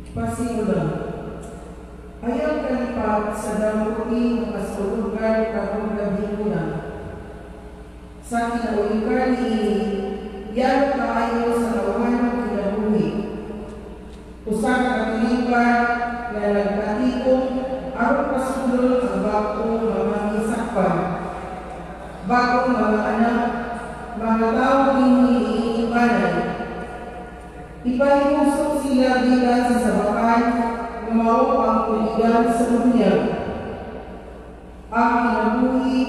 Pasimula. Ayaw kalipat sa damuti nga kasulungan karong gabi una. Sa kinaulikan niini, yalo kaayo sa tawhanong kinabuhi. Usa ka katilingban nga nagkatikom aron pasundon ang bag-ong mga gisakpan. Bag-ong mga anak, mga tawo dinhi niining balay. Ipahimusok sila gikan sa sabakan nga mao ang puligan sa bunyag. Ang kinabuhi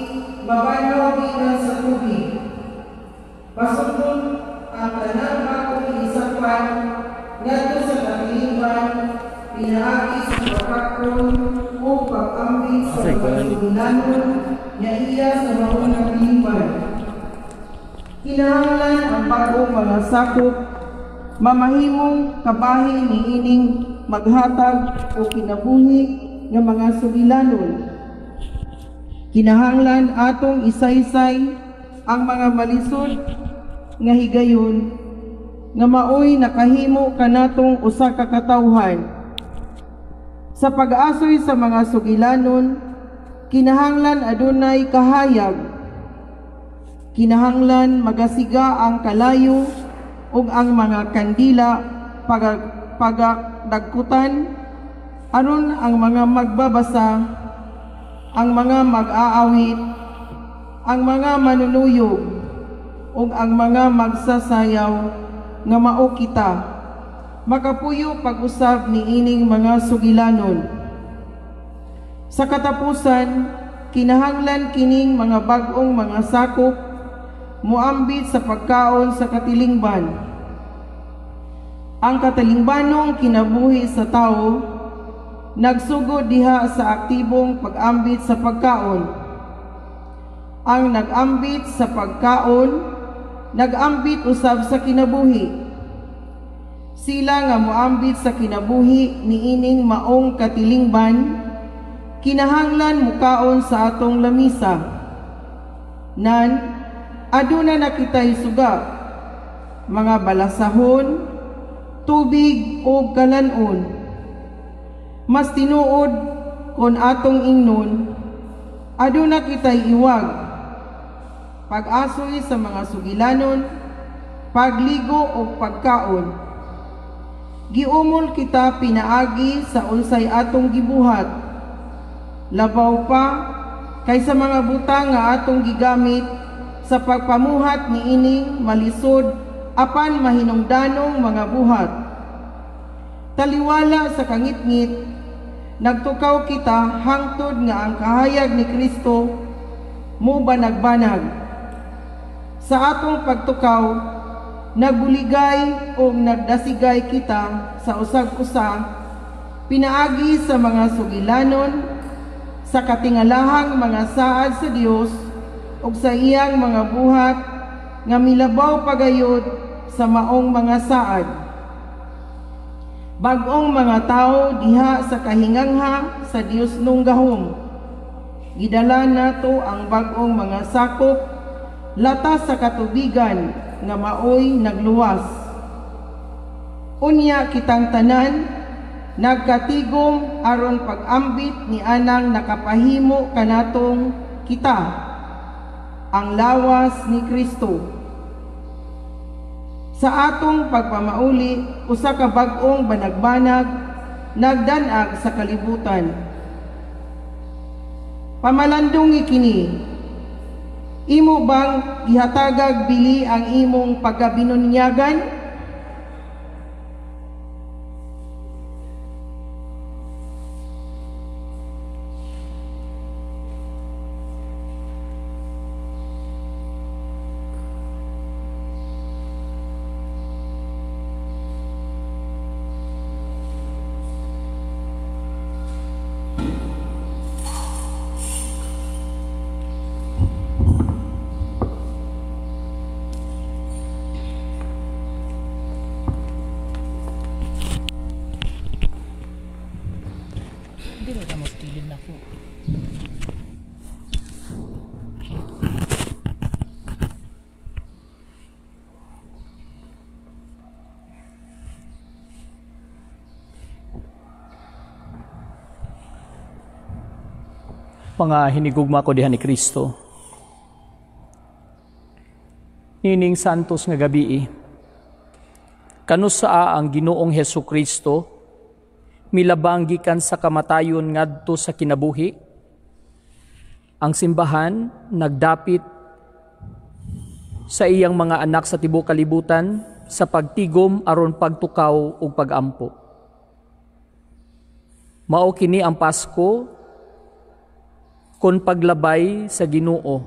mabanhaw gikan sa tubig. Pasundon ang tanang bag-ong gisakpan ngadto sa katilingban pinaagi sa pagkakon o pag-ambit sa mga sugilanon nga iya sa maong katilingban. Kinahanglan ang bag-ong mga sakop mamahimong kabahin niining maghatag o kinabuhi nga mga sugilanon. Kinahanglan atong isaysay ang mga malisod nga higayon nga maoy nakahimo kanatong usa ka katawhan. Sa pag-asoy sa mga sugilanon, kinahanglan adunay kahayag. Kinahanglan magasiga ang kalayo ug ang mga kandila pagdagkutan aron ang mga magbabasa, ang mga mag-aawit, ang mga manunuyog ug ang mga magsasayaw nga mao kita makapuyo pag-usab niining mga sugilanon. Sa katapusan, kinahanglan kining mga bag-ong mga sakop muambit sa pagkaon sa katilingban. Ang katilingbanong kinabuhi sa tawo nagsugod diha sa aktibong pag-ambit sa pagkaon. Ang nag-ambit sa pagkaon, nag-ambit usab sa kinabuhi. Sila nga moambit sa kinabuhi niining maong katilingban, kinahanglan mukaon sa atong lamisa. Nan, aduna na kita'y suga, mga balasahon, tubig o kalanon. Mas tinuod kon atong ingnon, aduna kita'y iwag, pag-asoy sa mga sugilanon, pagligo o pagkaon. Giumol kita pinaagi sa unsay atong gibuhat. Labaw pa kaysa mga butang nga atong gigamit sa pagpamuhat niining malisod apan mahinungdanong mga buhat. Taliwala sa kangitngit, nagtukaw kita hangtod nga ang kahayag ni Kristo mo banagbanag. Sa atong pagtukaw, nagbuligay o nagdasigay kita sa usag-usa pinaagi sa mga sugilanon, sa katingalahang mga saad sa Dios ug sa iyang mga buhat nga milabaw pagayod sa maong mga saad. Bag-ong mga tawo diha sa kahingangha sa Dios nung gahom. Gidala nato ang bag-ong mga sakop latas sa katubigan nga maoy nagluwas. Unya kitang tanan nagkatigom aron pag-ambit ni anang nakapahimo kanatong kita, ang lawas ni Kristo. Sa atong pagpamauli, usa ka bag-ong banagbanag nagdan-ag sa kalibutan. Pamalandungi kini, imo bang gihatagag bili ang imong pagkabinunyagan? Mga hinigugma ko diha ni Kristo, nining santos nga gabii, kanusaa ang Ginoong Hesus Kristo milabang gikan sa kamatayon ngadto sa kinabuhi? Ang simbahan nagdapit sa iyang mga anak sa tibuok kalibutan sa pagtigom aron pagtukaw ug pagampo. Mao kini ang Pasko kon paglabay sa Ginoo.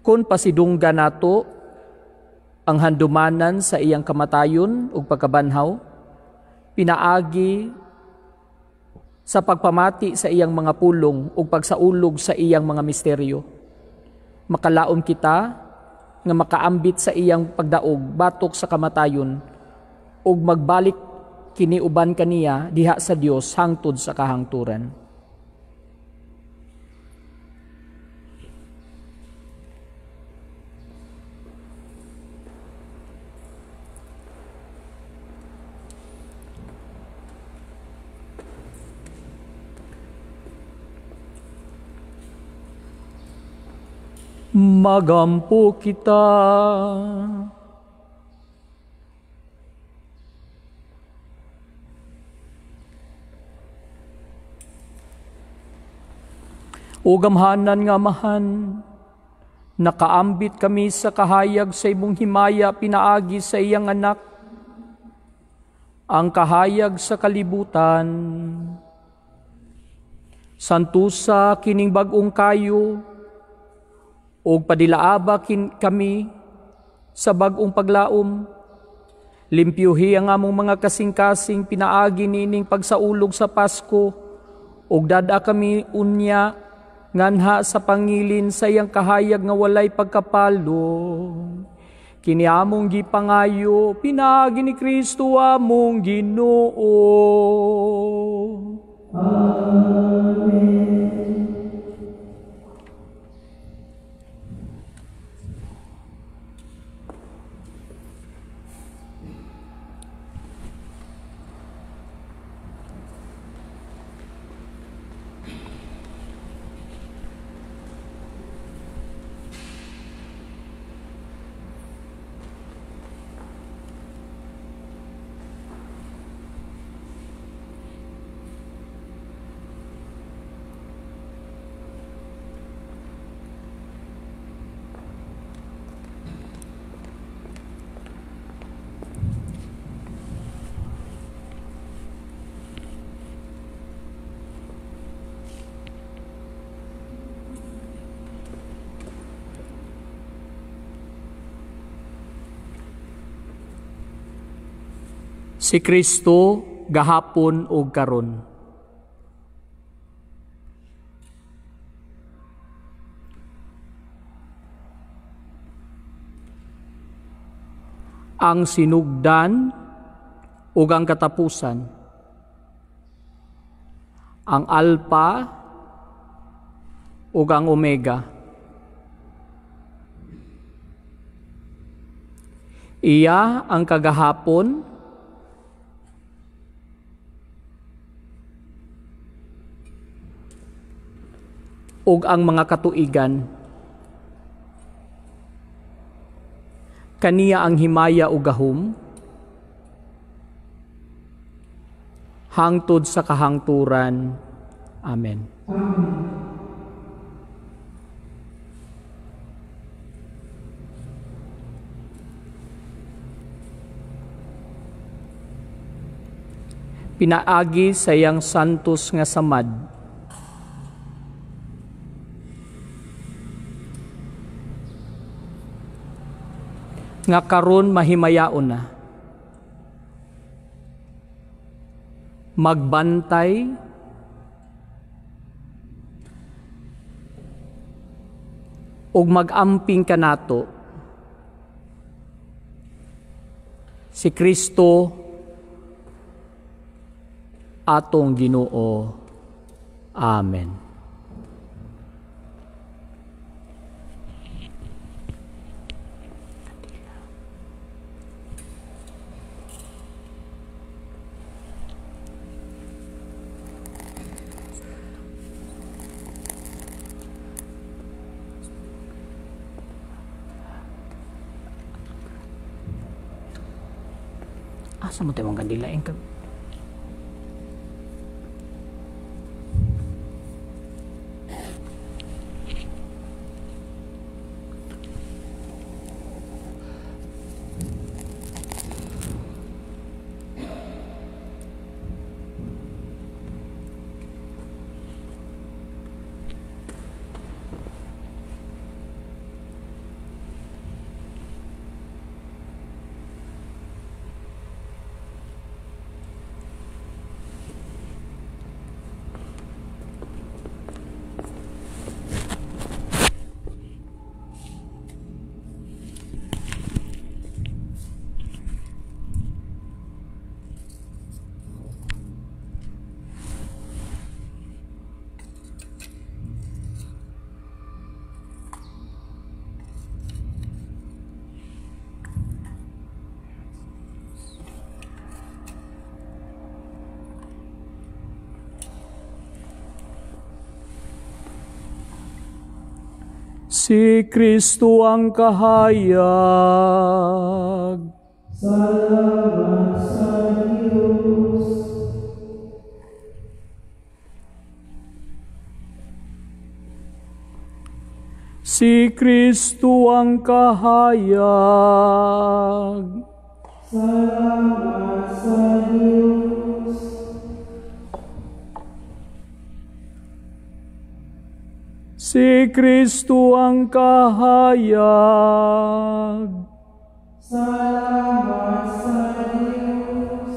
Kon pasidungga nato ang handumanan sa iyang kamatayon ug pagkabanhaw, pinaagi sa pagpamati sa iyang mga pulong ug pagsaulog sa iyang mga misteryo. Makalaom kita nga makaambit sa iyang pagdaog batok sa kamatayon ug magbalik kini uban kaniya diha sa Dios hangtod sa kahangturan. Magampo kita. O gamhanan nga Amahan, nakaambit kami sa kahayag sa imong himaya pinaagi sa iyang anak, ang kahayag sa kalibutan. Santusa kining bag-ong kayo, og padilaaba kami sa bag-ong paglaom. Limpyuhi ang among mga kasing-kasing pinaagi niining pagsaulog sa Pasko, og dada kami unya nganha sa pangilin sa iyang kahayag nga walay pagkapalo. Kini among gipangayo pinaagi ni Kristo among Ginoo. Amen. Si Kristo gahapon ug karon. Ang sinugdan ug ang katapusan. Ang Alpha ug ang Omega. Iya ang kagahapon ug ang mga katuigan. Kaniya ang himaya ug gahom hangtod sa kahangturan. Amen. Amen. Pinaagi sa iyang santos nga samad, nga karon mahimayaon na, magbantay ug magamping kanato si Kristo atong Ginoo. Amen. Asa mo tayo mong kandila? Si Kristo ang kahayag. Salamat sa Diyos. Si Kristo ang kahayag. Salamat sa Diyos. Si Kristo ang kahayag. Salamat sa Diyos.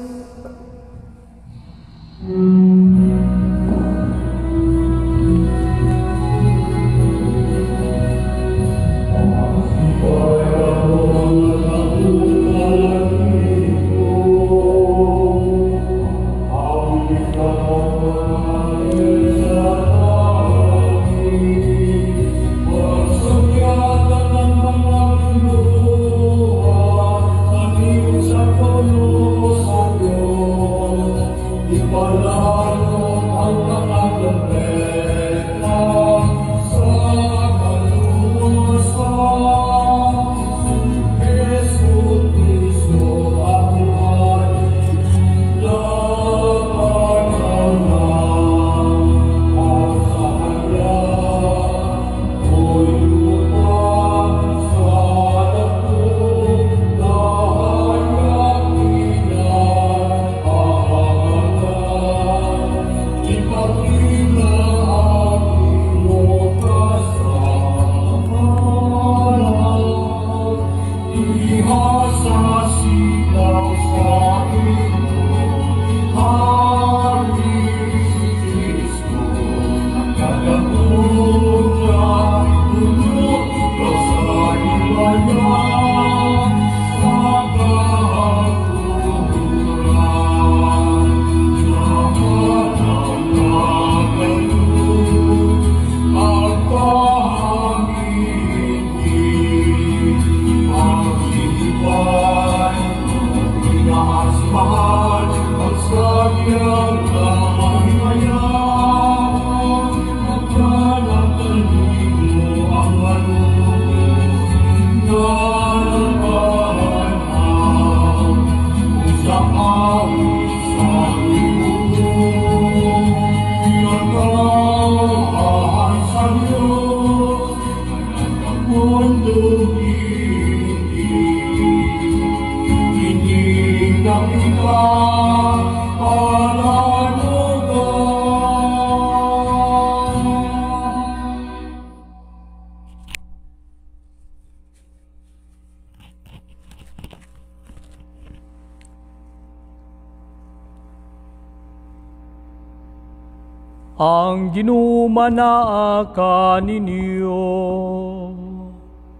Ang Ginoo manaa kaninyo.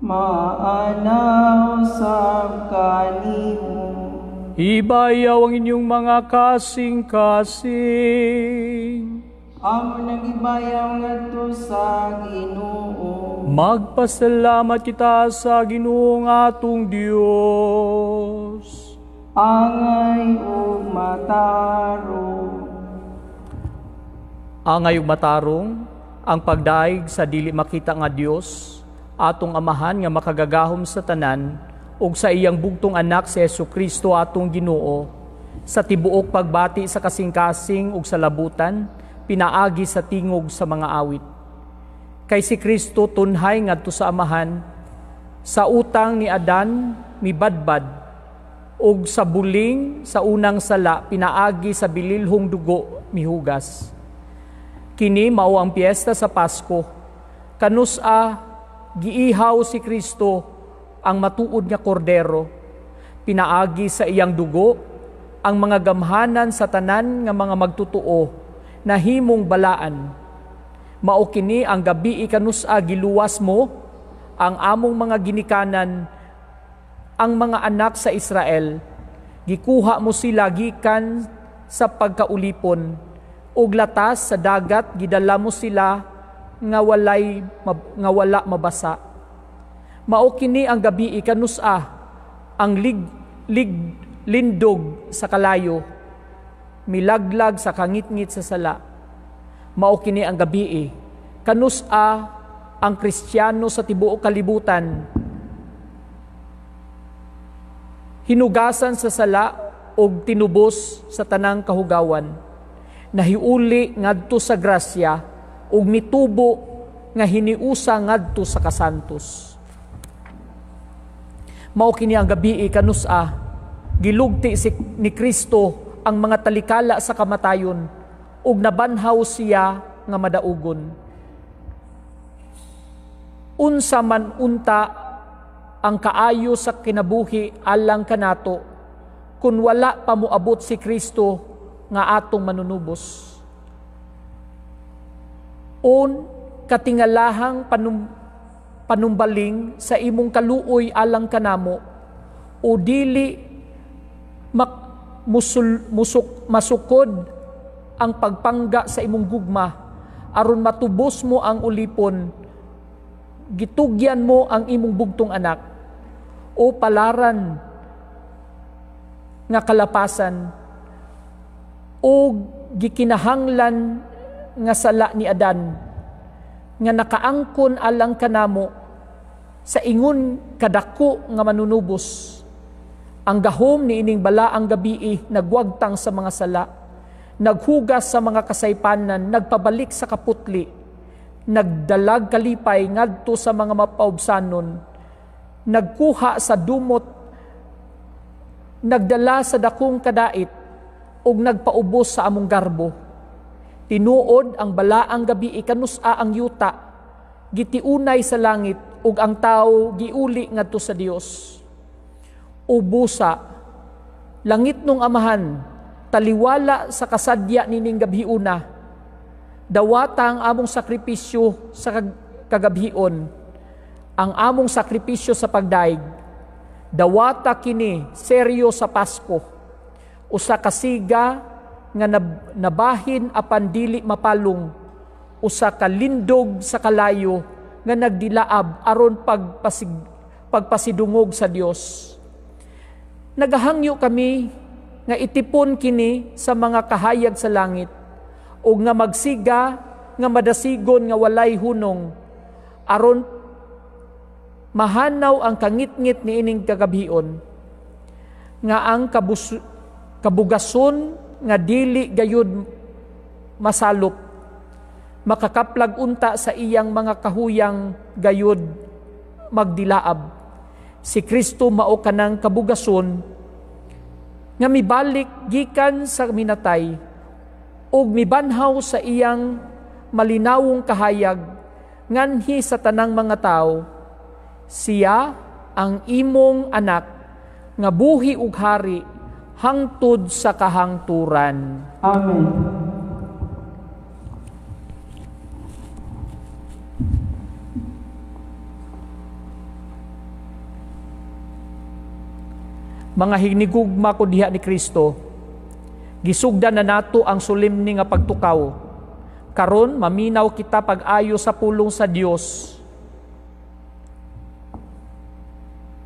Maanaw sab kanimo. Ibayaw ang inyong mga kasing-kasing. Amo nang ibayaw ngadto sa Ginoo. Magpasalamat kita sa Ginoo nga atong Dios. Angay ug matarong. Angay ug matarong ang pagdaig sa dili makita nga Dios, atong Amahan nga makagagahom sa tanan, ug sa iyang bugtong anak si Hesukristo atong Ginoo, sa tibuok pagbati sa kasing-kasing ug sa labutan, pinaagi sa tingog sa mga awit. Kay si Kristo tunhay ngadto sa Amahan, sa utang ni Adan mibadbad, ug sa buling sa unang sala pinaagi sa bililhong dugo mihugas. Kini mao ang piyesta sa Pasko, kanus-a giihaw si Kristo ang matuod nga kordero, pinaagi sa iyang dugo ang mga gamhanan sa tanan nga mga magtutuo nahimong balaan. Mao kini ang gabi kanus-a giluwas mo ang among mga ginikanan, ang mga anak sa Israel. Gikuha mo sila gikan sa pagkaulipon, ug latas sa dagat gidala mo sila nga wala mabasa. Mao kini ang gabi kanus-a ang lindog sa kalayo, milaglag sa kangitngit sa sala. Mao kini ang gabi kanus-a ang Kristiyano sa tibuok kalibutan hinugasan sa sala og tinubos sa tanang kahugawan, nahiuli ngadto sa grasya ug mitubo nga hiniusa ngadto sa kasantos. Mao kini ang gabi kanus-a gilugti ni Kristo ang mga talikala sa kamatayon ug nabanhaw siya nga madaugon. Unsa man unta ang kaayo sa kinabuhi alang kanato kun wala pa moabot si Kristo nga atong manunubos. On katingalahang panumbaling sa imong kaluoy alang kanamo, o dili masukod ang pagpangga sa imong gugma aron matubos mo ang ulipon, gitugyan mo ang imong bugtong anak, o palaran nga kalapasan, o gikinahanglan nga sala ni Adan nga nakaangkon alang kanamo sa ingon kadako nga manunubos. Ang gahom ni ining balaang gabii nagwagtang sa mga sala, naghugas sa mga kasaypanan, nagpabalik sa kaputli, nagdalag kalipay ngadto sa mga mapaubsanon, nagkuha sa dumot, nagdala sa dakong kadait, ug nagpaubos sa among garbo. Tinuod ang balaang gabii kanus-a ang yuta gitiunay sa langit, ug ang tao giuli ngadto sa Dios. Ubusa langit nung Amahan, taliwala sa kasadya nining gabhiuna, dawata ang among sakripisyo sa kagabhion, ang among sakripisyo sa pagdaig. Dawata kini seryo sa Pasko, usa ka siga nga nabahin apan dili mapalong, usa ka lindog sa kalayo nga nagdilaab aron pagpasidungog sa Dios. Nagahangyo kami nga itipon kini sa mga kahayag sa langit, ug nga magsiga nga madasigon nga walay hunong, aron mahanaw ang kangitngit niining kagabhion, nga ang kabugason nga dili gayud masalop, makakaplag unta sa iyang mga kahuyang gayud magdilaab. Si Kristo mao kanang kabugason nga mibalik gikan sa minatay ug mibanhaw sa iyang malinawong kahayag nganhi sa tanang mga tawo. Siya ang imong anak nga buhi ug hari hangtod sa kahangturan. Amen. Mga hinigugma ko diha ni Kristo, gisugdan na nato ang solemne nga pagtukaw. Karon maminaw kita pag-ayo sa pulong sa Dios.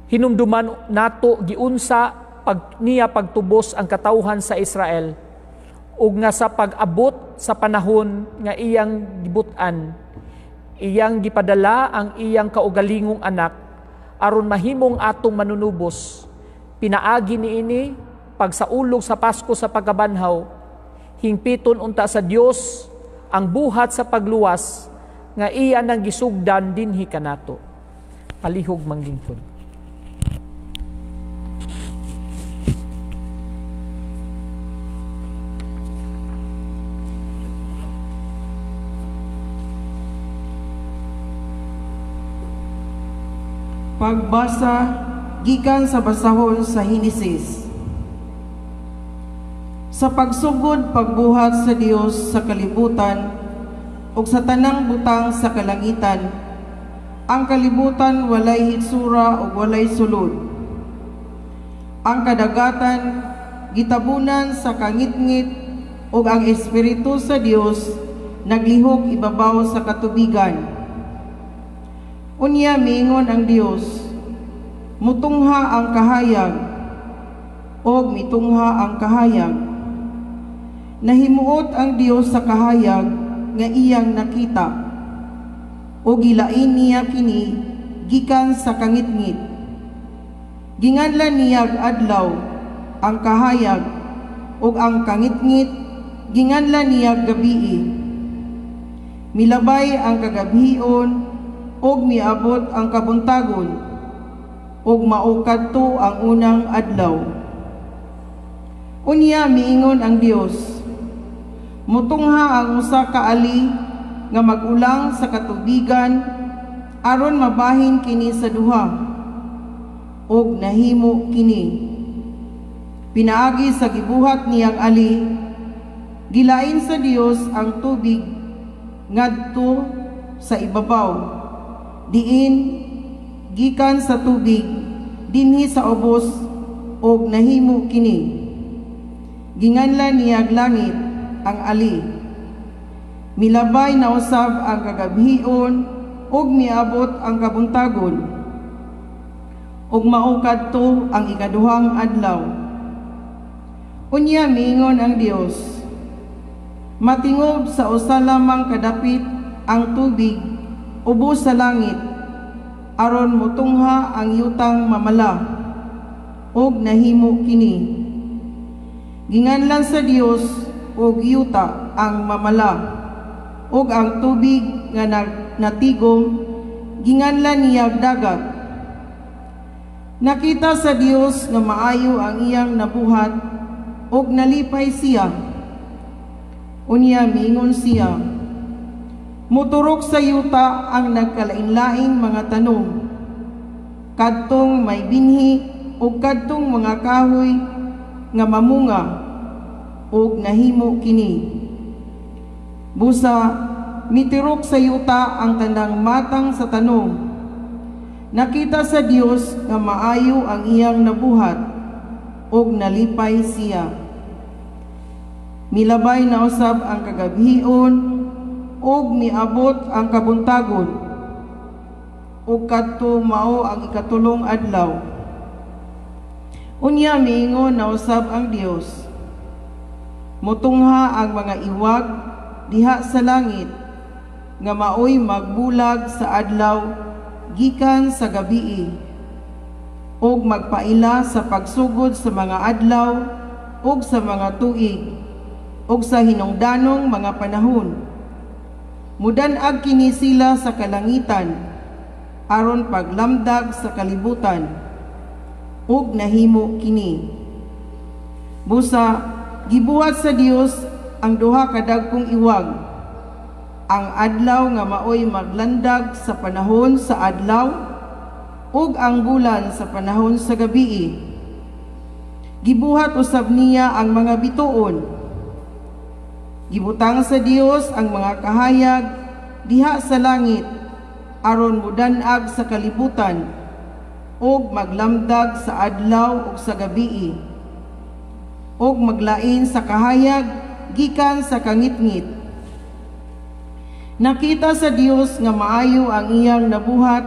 Hinumduman nato giunsa niya pagtubos ang katawhan sa Israel, ug nga sa pag-abot sa panahon nga iyang gibut-an, iyang gipadala ang iyang kaugalingong anak aron mahimong atong manunubos. Pinaagi niini pagsaulog sa Pasko sa pagkabanhaw, hingpiton unta sa Dios ang buhat sa pagluwas nga iya nang gisugdan dinhi kanato. Palihog manglingkod. Pagbasa gikan sa basahon sa Henesis. Sa pagsugod pagbuhat sa Dios sa kalibutan ug sa tanang butang sa kalangitan, ang kalibutan walay hitsura ug walay sulod. Ang kadagatan gitabunan sa kangitngit ug ang espiritu sa Dios naglihok ibabaw sa katubigan. Unya miingon ang Dios, mutungha ang kahayag, og mitungha ang kahayag. Nahimuot ang Dios sa kahayag nga iyang nakita, og gilain niya kini gikan sa kangitngit. Ginganlan niya adlaw ang kahayag, ug ang kangitngit ginganlan niya gabii. Milabay ang kagabhion ug miabot ang kabuntagon, ug mao kadto ang unang adlaw. Unya miingon ang Dios, mutungha ang usa ka ali nga magulang sa katubigan aron mabahin kini sa duha, ug nahimo kini. Pinaagi sa gibuhat niyang ali, gilain sa Dios ang tubig ngadto sa ibabaw, diin gikan sa tubig dinhi sa ubos, ug nahimo kini. Ginganlan niyag langit ang ali. Milabay na usab ang kagabhion ug miabot ang kabuntagon, ug mao kadto ang ikaduhang adlaw. Unya miingon ang Dios, matingob sa usa lamang kadapit ang tubig ubos sa langit aron mutungha ang yutang mamala, ug nahimo kini. Ginganlan sa Dios og yuta ang mamala, ug ang tubig nga natigom ginganlan niyag dagat. Nakita sa Dios nga maayo ang iyang nabuhat, ug nalipay siya. Unya miingon siya, muturok sa yuta ang nagkalain-laing mga tanom, kadtong may binhi ug kadtong mga kahoy nga mamunga, ug nahimo kini. Busa mitirok sa yuta ang tanang matang sa tanom. Nakita sa Dios nga maayo ang iyang nabuhat, ug nalipay siya. Milabay na usab ang kagabhion ug miabot ang kabuntagon, ug kadto mao ang ikatulong adlaw. Unya miingon na usab ang Dios, mutungha ang mga iwag diha sa langit nga maoy magbulag sa adlaw gikan sa gabii, ug magpaila sa pagsugod sa mga adlaw ug sa mga tuig ug sa hinungdanong mga panahon. Mudan-ag kini sila sa kalangitan aron paglamdag sa kalibutan, ug nahimo kini. Busa gibuhat sa Dios ang duha ka dagkong iwag, ang adlaw nga maoy maglandag sa panahon sa adlaw ug ang bulan sa panahon sa gabii. Gibuhat usab niya ang mga bituon. Gibutang sa Dios ang mga kahayag diha sa langit aron mudan-ag sa kalibutan ug maglamdag sa adlaw ug sa gabii, ug maglain sa kahayag gikan sa kangitngit. Nakita sa Dios nga maayo ang iyang nabuhat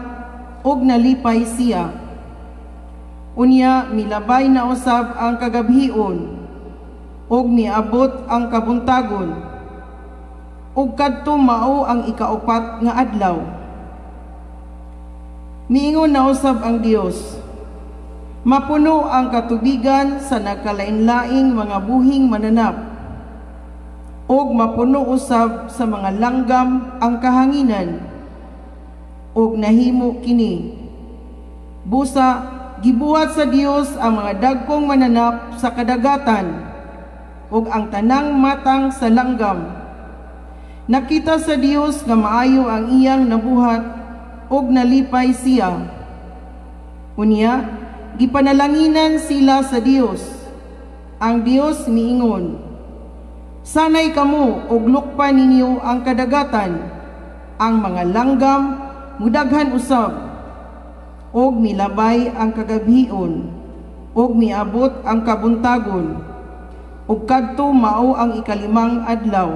ug nalipay siya. Unya milabay na usab ang kagabhion ug miabot ang kabuntagon, ug kadto mao ang ikaupat nga adlaw. Miingon na usab ang Dios, "Mapuno ang katubigan sa nagkalain-laing mga buhing mananap, ug mapuno usab sa mga langgam ang kahanginan." Ug nahimo kini. Busa gibuhat sa Dios ang mga dagkong mananap sa kadagatan ug ang tanang matang sa langgam. Nakita sa Dios nga maayo ang iyang nabuhat ug nalipay siya. Unya, gipanalanginan sila sa Dios. Ang Dios miingon, "Sanay kamo ug lukpan ninyo ang kadagatan, ang mga langgam mudaghan usab." Og milabay ang kagabhion, ug miabot ang kabuntagon, ug kadto mao ang ikalimang adlaw.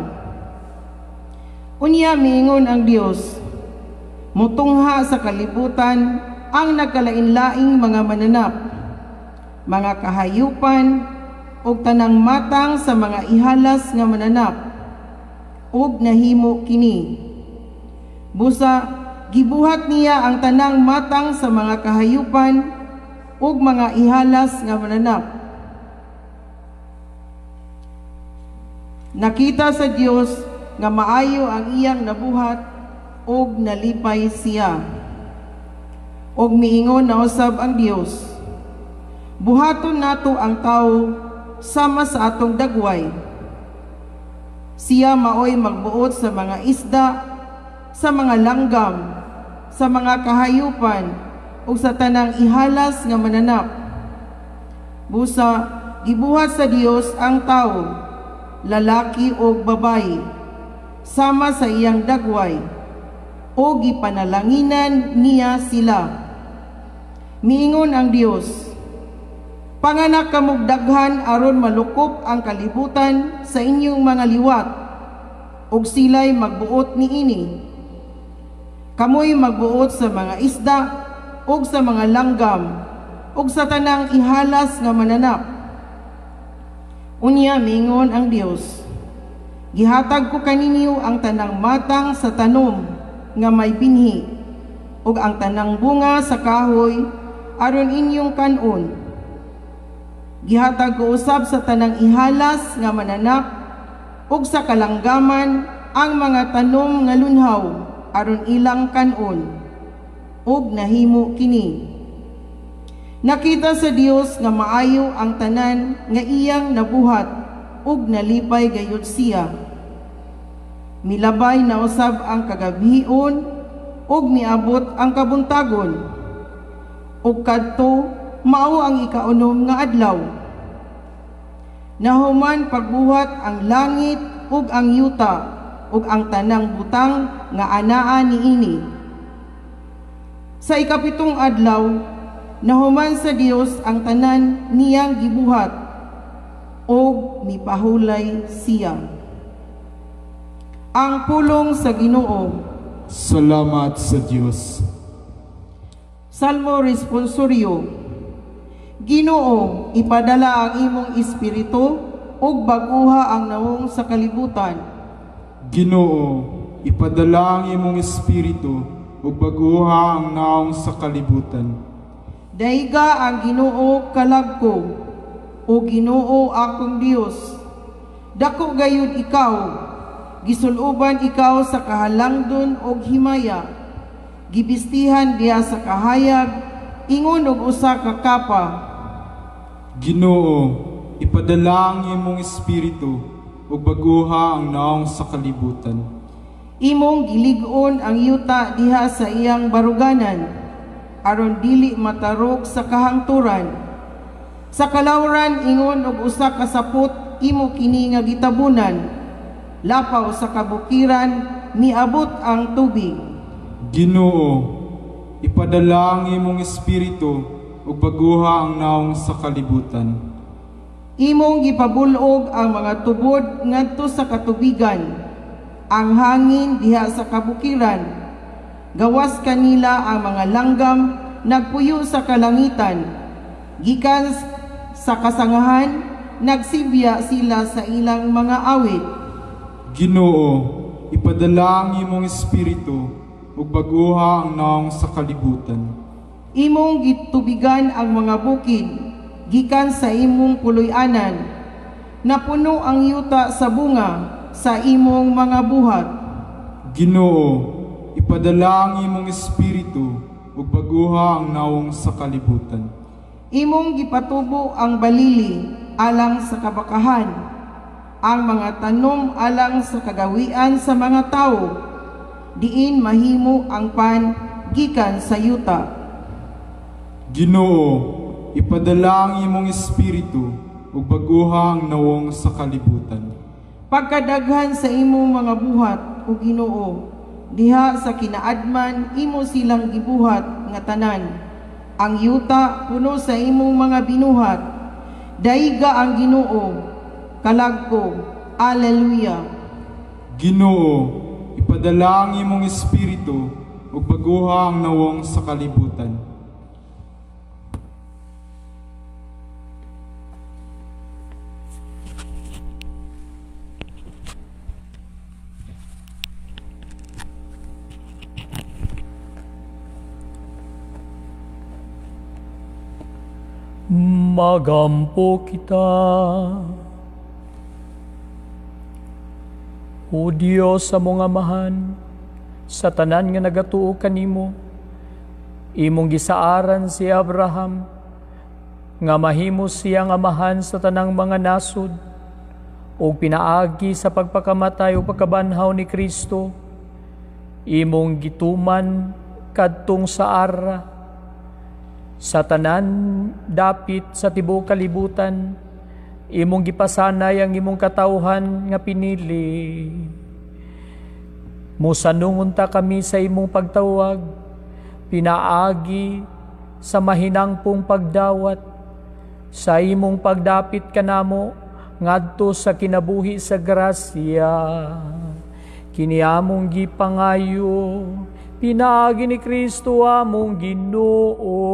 Unya miingon ang Dios, "Mutungha sa kalibutan ang nagkalain-laing mga mananap, mga kahayupan, ug tanang matang sa mga ihalas nga mananap." Ug nahimo kini. Busa gibuhat niya ang tanang matang sa mga kahayupan ug mga ihalas nga mananap. Nakita sa Dios nga maayo ang iyang nabuhat ug nalipay siya. Ug miingon na usab ang Dios, "Buhaton nato ang tawo sama sa atong dagway. Siya maoy magbuot sa mga isda, sa mga langgam, sa mga kahayupan, ug sa tanang ihalas nga mananap." Busa gibuhat sa Dios ang tawo, lalaki ug babayi, sama sa iyang dagway, o gipanalanginan niya sila. Miingon ang Dios, "Panganak kamog daghan aron malukop ang kalibutan sa inyong mga liwat, ug sila'y magbuot niini. Kamoy magbuot sa mga isda ug sa mga langgam ug sa tanang ihalas nga mananap." Unya miingon ang Dios, "Gihatag ko kaninyo ang tanang matang sa tanom nga may binhi ug ang tanang bunga sa kahoy aron inyong kan-on. Gihatag ko usab sa tanang ihalas nga mananap ug sa kalanggaman ang mga tanom nga lunhaw aron ilang kan-on." Ug nahimo kini. Nakita sa Dios nga maayo ang tanan nga iyang nabuhat ug nalipay gayud siya. Milabay na usab ang kagabhion ug miabot ang kabuntagon. Ug kadto mao ang ikaunom nga adlaw. Nahuman pagbuhat ang langit ug ang yuta ug ang tanang butang nga anaa niini. Sa ikapitong adlaw, nahuman sa Dios ang tanan niyang gibuhat ug mipahulay siya. Ang pulong sa Ginoo. Salamat sa Dios. Salmo Responsorio. Ginoo, ipadala ang imong espiritu ug bag-uha ang nawong sa kalibutan. Ginoo, ipadala ang imong espiritu ug bag-uha ang nawong sa kalibutan. Daiga ang Ginoo kalag ko, o Ginoo akong Dios. Dako gayud ikaw, gisuloban ikaw sa kahalangdon og himaya. Gibistihan diha sa kahayag, ingon og usa ka kapa. Ginoo, ipadala ang imong espiritu ug bag-uha ang nawong sa kalibutan. Imong gilig-on ang yuta diha sa iyang baruganan, aron dili matarok sa kahangturan. Sa kalawran ingon og usa ka sapot imo kini nga gitabunan. Lapaw sa kabukiran miabot ang tubig. Ginoo, ipadala ang imong espiritu ug bag-uha ang nawong sa kalibutan. Imong gipabulog ang mga tubod ngadto sa katubigan, ang hangin diha sa kabukiran. Gawas kanila ang mga langgam nagpuyo sa kalangitan. Gikan sa kasangahan nagsibya sila sa ilang mga awit. Ginoo, ipadala ang imong espiritu ug bag-oha ang nawong sa kalibutan. Imong gitubigan ang mga bukid gikan sa imong puloy-anan. Napuno ang yuta sa bunga sa imong mga buhat. Ginoo, ipadala ang imong espiritu ug bag-oha ang nawong sa kalibutan. Imong gipatubo ang balili alang sa kabakahan, ang mga tanom alang sa kagawian sa mga tawo, diin mahimo ang pan gikan sa yuta. Ginoo, ipadala ang imong espiritu ug bag-oha ang nawong sa kalibutan. Pagkadaghan sa imong mga buhat, o Ginoo, diha sa kinaadman imo silang gibuhat nga tanan. Ang yuta puno sa imong mga binuhat. Daiga ang Ginoo, kalag ko. Alleluia. Ginoo, ipadala ang imong espiritu ug bag-oha ang nawong sa kalibutan. Magampo kita. O Dios sa mong amahan, sa tanan nga nagatuo kanimo, imong gisaaran si Abraham, nga mahimo siyang amahan sa tanang mga nasod, ug pinaagi sa pagpakamatay o pagkabanhaw ni Kristo, imong gituman kadtong sa ara, sa tanan dapit sa tibuok kalibutan, imong gipasanay ang imong katawhan nga pinili. Musanungon ta kami sa imong pagtawag, pinaagi sa mahinangpong pagdawat, sa imong pagdapit kanamo ngadto sa kinabuhi sa grasya. Kini among gipangayo, pinaagi ni Kristo among Ginoo.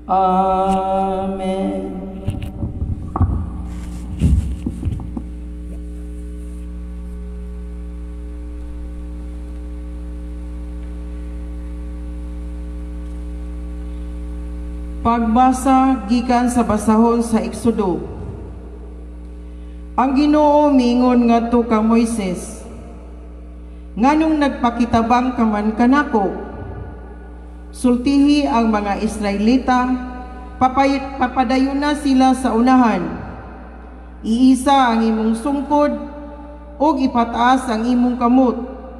Amen. Pagbasa gikan sa basahon sa Exodo. Ang Ginoo miingon ngadto ka Moises, nganong nagpakitabang ka man kanako? Sultihi ang mga Israelita, papadayon na sila sa unahan. Iisa ang imong sungkod ug ipataas ang imong kamot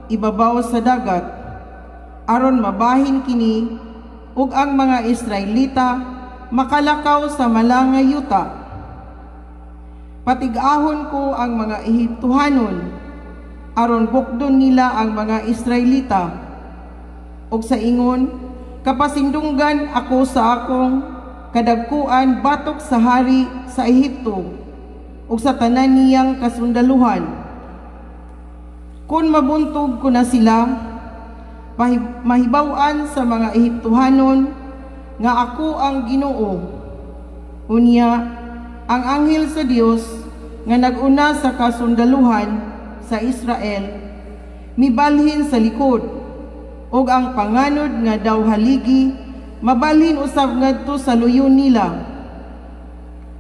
ibabaw sa dagat, aron mabahin kini ug ang mga Israelita makalakaw sa malangay yuta. Patig-ahon ko ang mga Ehiptohanon, aron bukdon nila ang mga Israelita. Ug sa ingon, kapasindunggan ako sa akong kadagkuan batok sa hari sa Ehipto ug sa tanan niyang kasundaluhan. Kun mabuntog ko na sila, mahibaw-an sa mga Ehiptohanon nga ako ang Ginoo. Unya, ang anghel sa Dios nga naguna sa kasundaluhan sa Israel mibalhin sa likod, ug ang panganod nga daw haligi mabalhin usab ngadto sa luyon nila,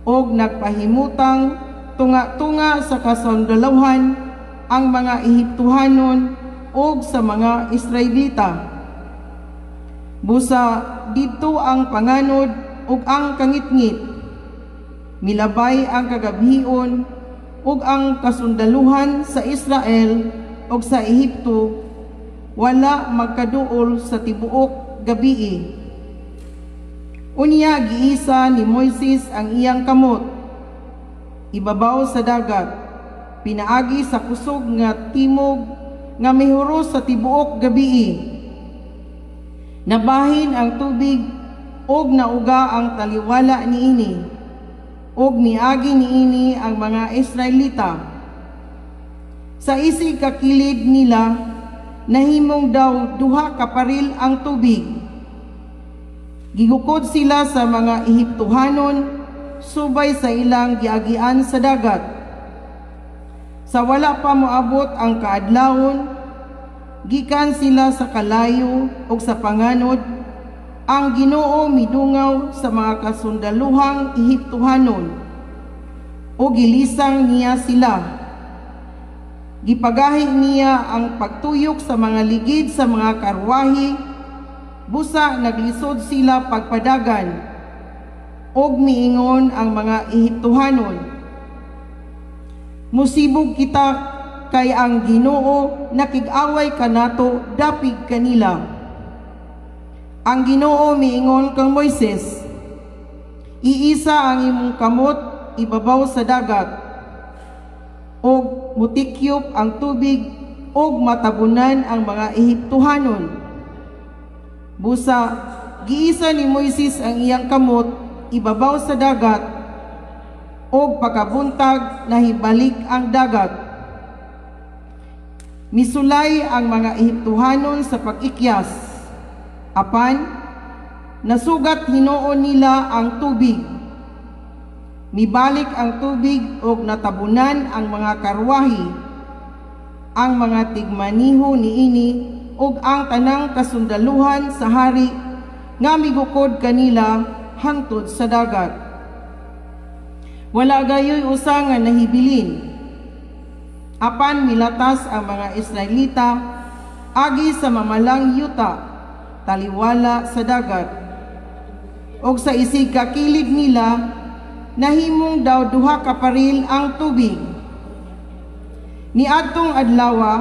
ug nagpahimutang tunga-tunga sa kasundaluhan ang mga Ehiptohanon ug sa mga Israelita. Busa didto ang panganod ug ang kangitngit, milabay ang kagabhion ug ang kasundaluhan sa Israel ug sa Ehipto, wala magkaduol sa tibuok gabii. Unya giisa ni Moises ang iyang kamot ibabaw sa dagat, pinaagi sa kusog nga timog nga mihuros sa tibuok gabii. Nabahin ang tubig ug nauga ang taliwala niini, ug miagi niini ang mga Israelita. Sa isig kakilid nila nahimong daw duha ka paril ang tubig. Gigukod sila sa mga Ehiptohanon subay sa ilang giagian sa dagat. Sa wala pa moabot ang kaadlawon, Gikan sila sa kalayo ug sa panganod, ang Ginoo midungaw sa mga kasundaluhang Ehiptohanon ug gilisang niya sila. Gipagahi niya ang pagtuyok sa mga ligid sa mga karwahe, busa naglisod sila pagpadagan, ug miingon ang mga Ehiptohanon, "Musibog kita kay ang Ginoo nakig-away kanato dapig kanila." Ang Ginoo miingon kang Moises, "Iisa ang imong kamot ibabaw sa dagat, ug mutikyop ang tubig ug matabunan ang mga Ehiptohanon." Busa giisa ni Moises ang iyang kamot ibabaw sa dagat, ug pagkabuntag nahibalik ang dagat. Misulay ang mga Ehiptohanon sa pag-ikyas, apan nasugat hinuon nila ang tubig. Mibalik ang tubig ug natabunan ang mga karwahi, ang mga tigmaniho niini ug ang tanang kasundaluhan sa hari nga migukod kanila hangtod sa dagat. Wala gayoy usa nga nahibilin. Apan milatas ang mga Israelita agi sa mamalang yuta, taliwala sa dagat. Og sa isig kakilid nila, nahimong daw duha ka paril ang tubig. Niadtong adlawa,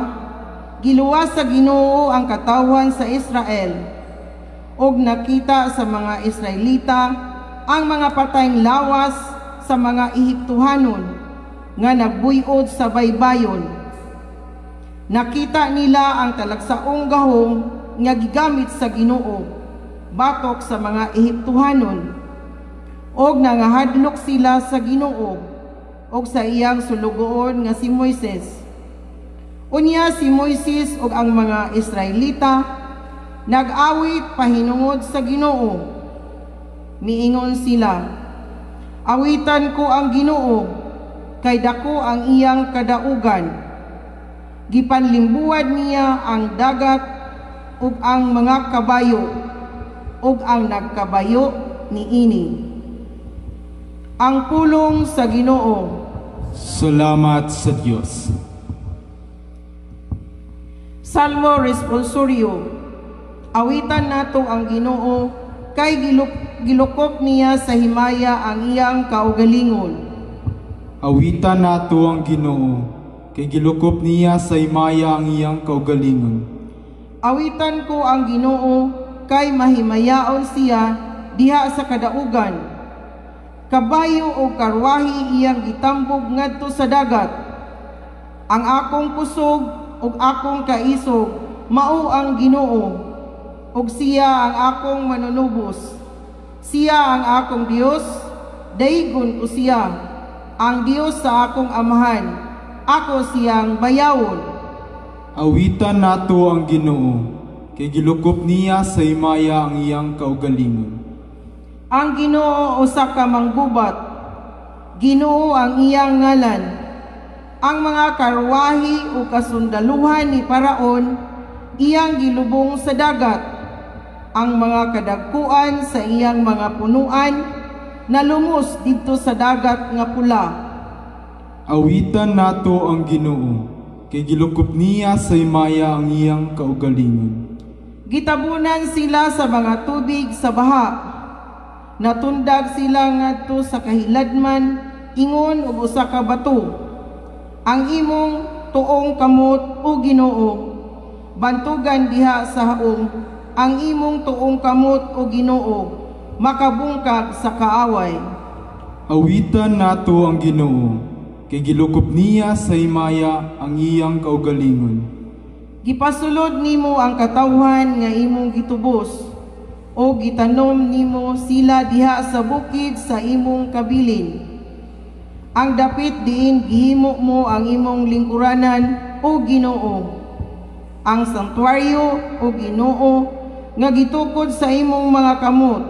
giluwas sa Ginoo ang katawhan sa Israel, og nakita sa mga Israelita ang mga patayng lawas sa mga Ehiptohanon nga nagbuyod sa baybayon. Nakita nila ang talagsaong gahom nga gigamit sa Ginoo batok sa mga Ehiptohanon, og nangahadlok sila sa Ginoo og sa iyang sulugoon nga si Moises. Unya si Moises ug ang mga Israelita nag-awit pahinungod sa Ginoo. Miingon sila, "Awitan ko ang Ginoo, kay dako ang iyang kadaugan. Gipanlimbuwad niya ang dagat ug ang mga kabayo ug ang nagkabayo niini." Ang pulong sa Ginoo. Salamat sa Dios. Salmo Responsorio. Awitan nato ang Ginoo kay gilukop niya sa himaya ang iyang kaugalingon. Awitan nato ang Ginoo kay gilukop niya sa himaya ang iyang kaugalingon. Awitan ko ang Ginoo kay mahimayaon siya diha sa kadaugan. Kabayo o karwahi iyang gitambog ngadto sa dagat. Ang akong kusog ug akong kaisog mao ang Ginoo, ug siya ang akong manunubos. Siya ang akong Dios, daigon ko siya, ang Dios sa akong amahan, ako siyang bayawon. Awitan nato ang Ginoo kay gilukop niya sa himaya ang iyang kaugalingon. Ang Ginoo usa ka manggubat, Ginoo ang iyang ngalan. Ang mga karwahi o kasundaluhan ni Paraon iyang gilubong sa dagat. Ang mga kadagkuan sa iyang mga punuan nalumos didto sa Dagat nga Pula. Awitan nato ang Ginoo kay gilukop niya sa himaya ang iyang kaugalingon. Gitabunan sila sa mga tubig sa baha. Natundag sila ngadto sa kahiladman ingon og usa ka bato. Ang imong tuong kamot, o Ginoo, bantugan diha sa haom. Ang imong tuong kamot, o Ginoo, makabungkag sa kaaway. Awitan nato ang Ginoo kay gilukop niya sa himaya ang iyang kaugalingon. Gipasulod nimo ang katawhan nga imong gitubos, o gitanom nimo sila diha sa bukid sa imong kabilin. Ang dapit diin gihimo mo ang imong lingkuranan, o Ginoo, ang santuario, o Ginoo, nga gitukod sa imong mga kamot.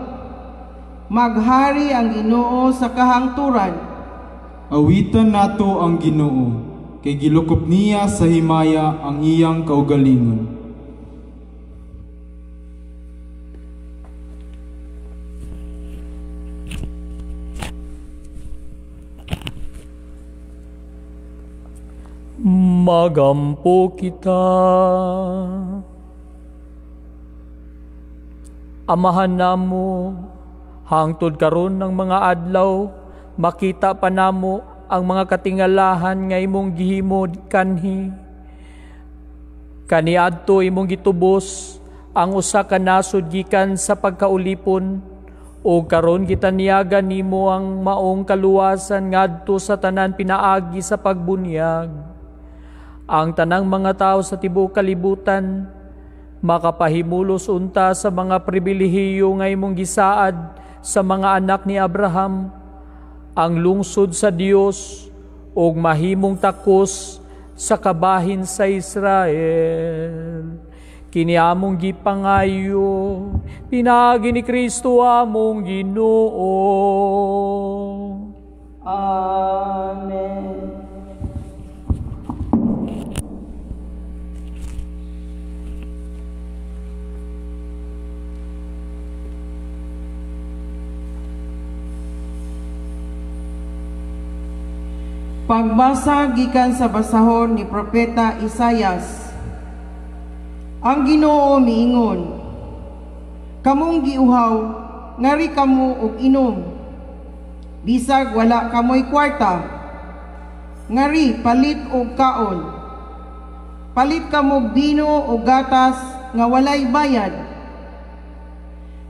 Maghari ang Ginoo sa kahangturan. Awitan nato ang Ginoo kay gilukop niya sa himaya ang iyang kaugalingon. Magampo kita. Amahan namo, hangtod karon ng mga adlaw, makita pa namo ang mga katingalahan nga imong gihimo kanhi. Kaniadto imong gitubos ang usa ka nasod gikan sa pagkaulipon, ug karon gitanyagan nimo ang maong kaluwasan ngadto sa tanan pinaagi sa pagbunyag. Ang tanang mga tao sa tibuok kalibutan makapahimulos unta sa mga pribilehiyo nga imong gisaad sa mga anak ni Abraham, ang lungsod sa Dios ug mahimong takos sa kabahin sa Israel. Kini among gipangayo pinaagi ni Kristo among Ginoo. Amen. Pagbasa gikan sa basahon ni Propeta Isayas. Ang Ginoo miingon, kamong giuhaw, ngari kamo og inom. Bisag wala kamoy kwarta, ngari palit og kaon. Palit kamog bino o gatas nga walay bayad.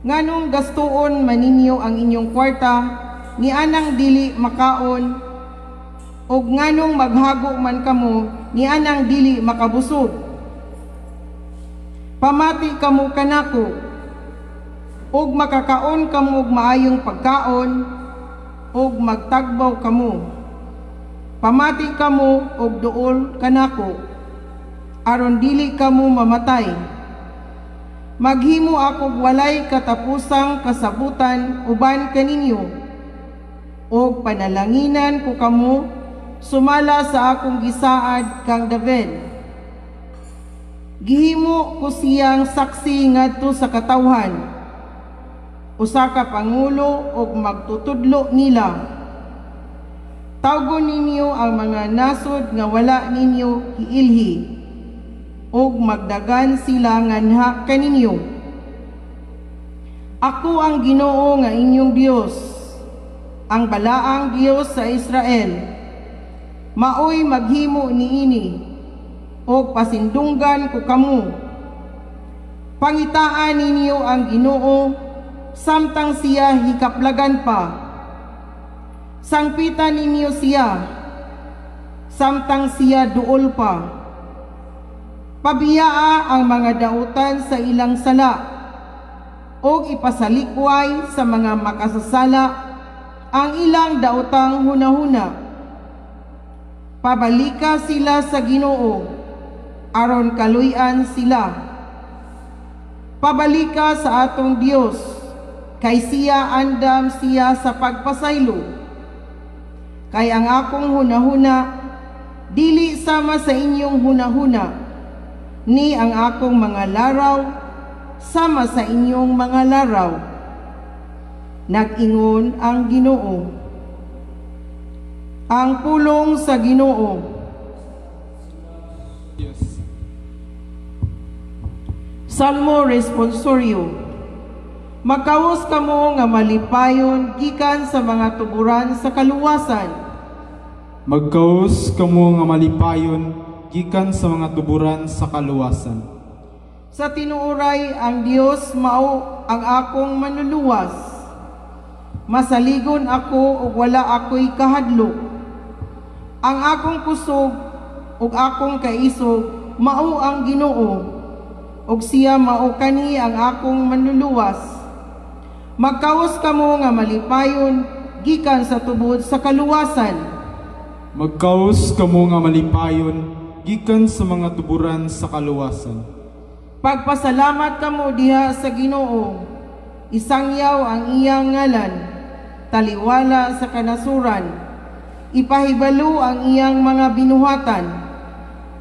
Nganong gastuon maninyo ang inyong kwarta, ni anang dili makaon, og nganong maghago man kamo ni anang dili makabusog. Pamati kamo kanako, og makakaon kamo og maayong pagkaon, og magtagbaw kamo. Pamati kamo og duol kanako, aron dili kamo mamatay. Maghimo akog walay katapusang kasabutan uban kaninyo, og panalanginan ko kamo sumala sa akong gisaad kang David. Gihimo ko siyang saksi ngadto sa katawhan, usa ka pangulo og magtutudlo nila. Tawgon ninyo ang mga nasod nga wala ninyo hiilhi, og magdagan sila nganha kaninyo. Ako ang Ginoo nga inyong Dios, ang balaang Dios sa Israel. Maoy maghimo niini, og pasindunggan ko kamo. Pangitaan ninyo ang Ginoo samtang siya hikaplagan pa. Sangpitan ninyo siya samtang siya duol pa. Pabiyaa ang mga dautan sa ilang sala, og ipasalikway sa mga makasasala ang ilang dautang hunahuna. Pabalika sila sa Ginoo, aron kaluy-an sila. Pabalika sa atong Dios, kay siya andam siya sa pagpasaylo. Kay ang akong hunahuna dili sama sa inyong hunahuna, ni ang akong mga laraw sama sa inyong mga laraw. Nag-ingon ang Ginoo. Ang pulong sa Ginoo. Yes. Salmo Responsorio. Magkawas kamo nga malipayon gikan sa mga tuburan sa kaluwasan. Magkaos kamo nga malipayon gikan sa mga tuburan sa kaluwasan. Sa tinuoray ang Dios mao ang akong manluluwas. Masaligon ako ug wala ako'y kahadlok. Ang akong kusog ug akong kaisog mao ang Ginoo, ug siya mao kani ang akong manluluwas. Magkaos kamo nga malipayon gikan sa tubod sa kaluwasan. Magkaos kamo nga malipayon gikan sa mga tuburan sa kaluwasan. Pagpasalamat kamo diha sa Ginoo, isangyaw ang iyang ngalan, taliwala sa kanasuran. Ipahibalo ang iyang mga binuhatan,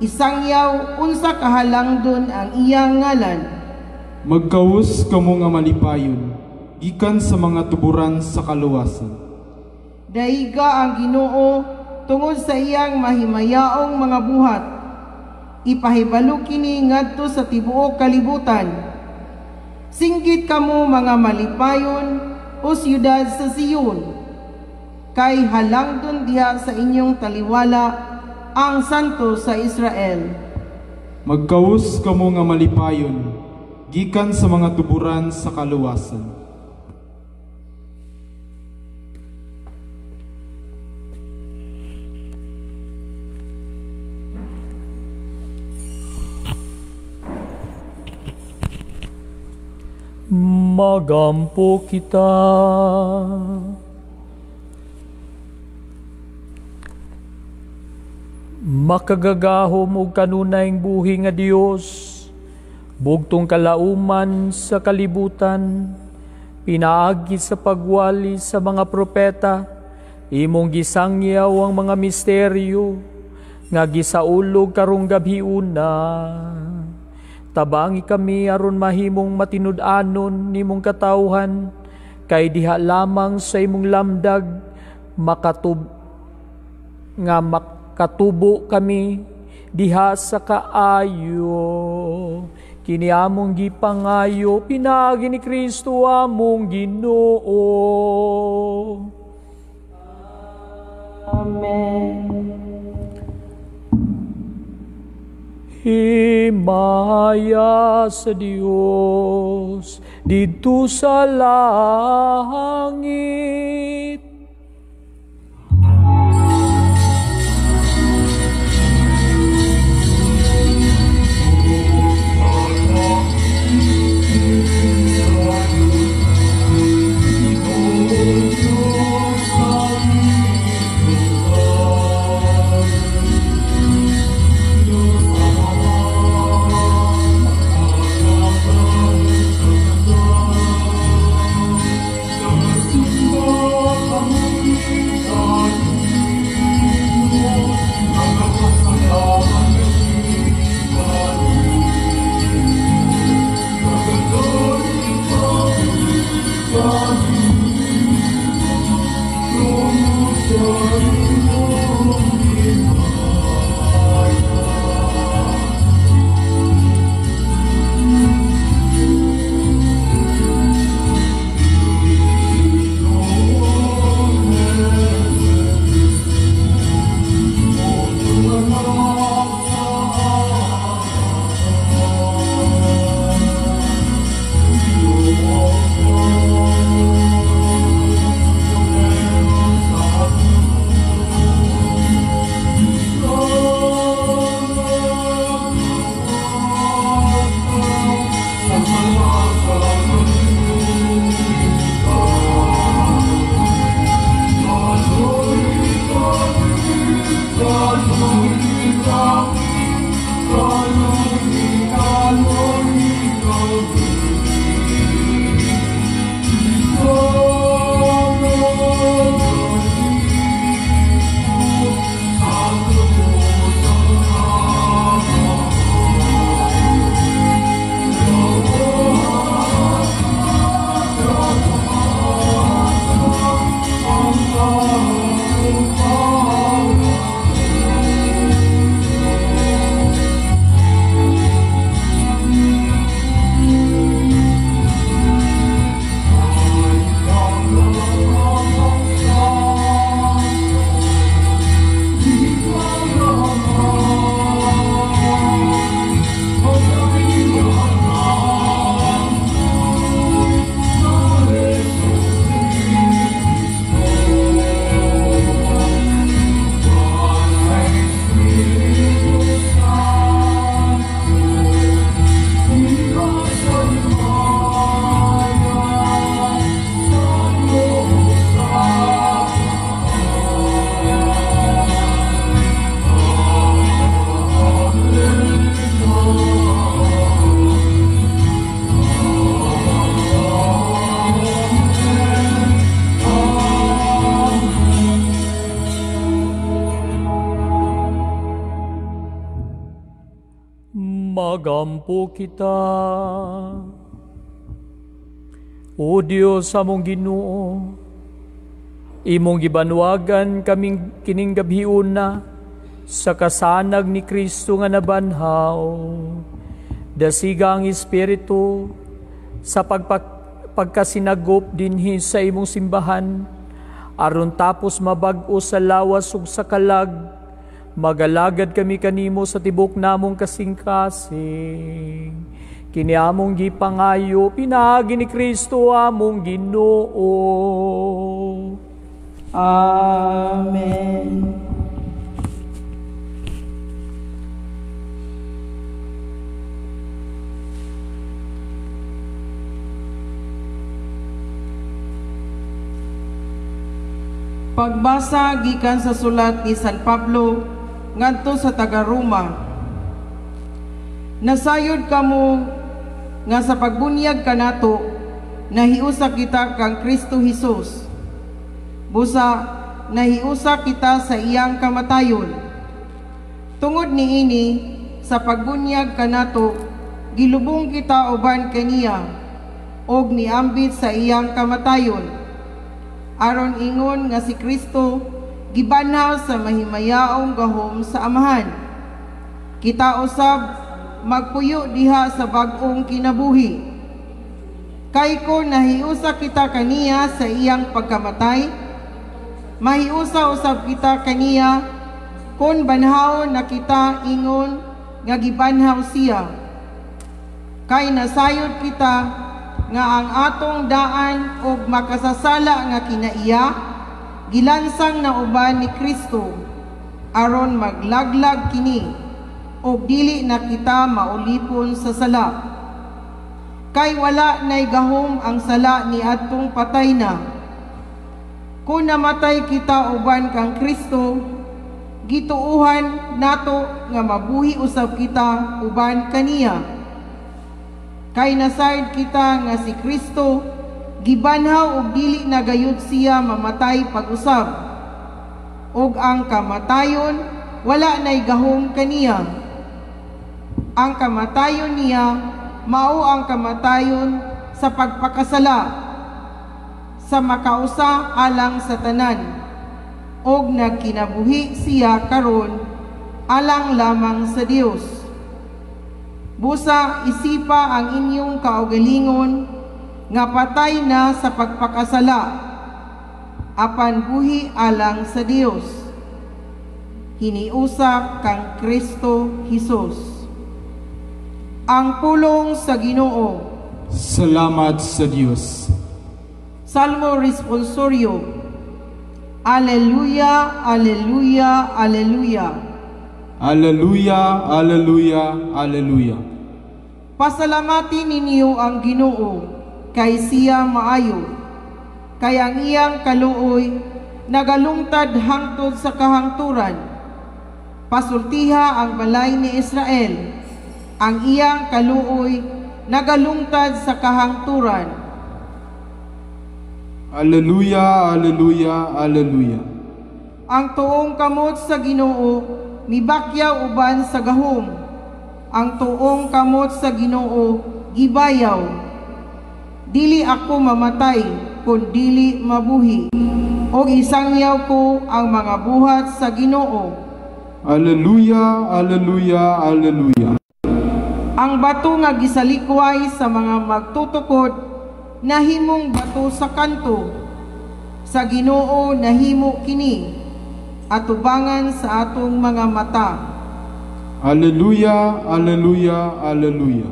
isangyaw unsa kahalangdon ang iyang ngalan. Magkaos kamo nga malipayon gikan sa mga tuburan sa kaluwasan. Daiga ang Ginoo tungod sa iyang mahimayaong mga buhat. Ipahibalo kini ngadto sa tibuok kalibutan. Singgit kamo mga malipayon o siyudad sa Siyon, kay halangdon diha sa inyong taliwala ang Santo sa Israel. Magkawus kamo nga malipayon, gikan sa mga tuburan sa kaluwasan. Magampo kita. Makagagahom og kanunayng buhi nga Dios, bugtong kalauman sa kalibutan, pinaagi sa pagwali sa mga propeta, imong gisangyaw ang mga misteryo nga gisaulog karong gabhiuna. Tabangi kami aron mahimong matinud-anon nimong katawhan, kay diha lamang sa imong lamdag makatubo kami diha sa kaayo. Kini among gipangayo pinaagi ni Kristo among Ginoo. Amen. Himaya sa Dios didto sa langit. Magampo kita. O Dios among Ginoo, imong gibanwagan kaming kining gabhiuna Sa kasanag ni Kristo nga nabanhaw, dasiga ang Espiritu sa pagkasinagop dinhi sa imong simbahan, aron tapos mabag-o sa lawas ug sa kalag, magalagad kami kanimo sa tibok namong kasing-kasing. Kini among gipangayo pinaagi ni Kristo among Ginoo. Amen. Pagbasa gikan sa sulat ni San Pablo ngadto sa taga-Roma. Nasayod kamo nga sa pagbunyag kanato nahiusa kita kang Kristo Hesus. Busa nahiusa kita sa iyang kamatayon. Tungod niini sa pagbunyag kanato gilubong kita uban kaniya og niambit sa iyang kamatayon. Aron ingon nga si Kristo gibanhaw sa mahimayaong gahom sa Amahan. Kita usab magpuyo diha sa bag-ong kinabuhi. Kay kon nahiusa kita kaniya sa iyang pagkamatay, mahiusa usab kita kaniya kon banhawon na kita ingon nga gibanhaw siya. Kay nasayod kita nga ang atong daan og makasasala nga kinaiya gilansang na uban ni Kristo aron maglaglag kini og dili na kita maulipon sa sala. Kay wala nay gahom ang sala ni adtong patay na. Kung namatay kita uban kang Kristo, gituohan nato nga mabuhi usab kita uban kaniya. Kay nasayod kita nga si Kristo gibanhaw og dili na gayud siya mamatay pag-usab, og ang kamatayon wala nay gahom kaniya. Ang kamatayon niya mao ang kamatayon sa pagpakasala sa makausa alang sa tanan, og nagkinabuhi siya karon alang lamang sa Dios. Busa isipa ang inyong kaugalingon nga patay na sa pagpakasala, apan buhi alang sa Dios. Hiniusa kang Kristo Hesus. Ang pulong sa Ginoo. Salamat sa Dios. Salmo Responsorio. Alleluia, alleluia, alleluia. Alleluia, alleluia, alleluia. Pasalamatin ninyo ang Ginoo, kay siya maayo. Kay ang iyang kaluoy nagalungtad hangtod sa kahangturan. Pasultiha ang balay ni Israel, ang iyang kaluoy nagalungtad sa kahangturan. Alleluia, alleluia, alleluia. Ang tuong kamot sa Ginoo mibakyaw uban sa gahom. Ang tuong kamot sa Ginoo gibayaw. Dili ako mamatay kun dili mabuhi, og isangyaw ko ang mga buhat sa Ginoo. Alleluia, alleluia, alleluia. Ang bato nga gisalikway sa mga magtutukod nahimong bato sa kanto. Sa Ginoo nahimo kini, atubangan sa atong mga mata. Alleluia, alleluia, alleluia.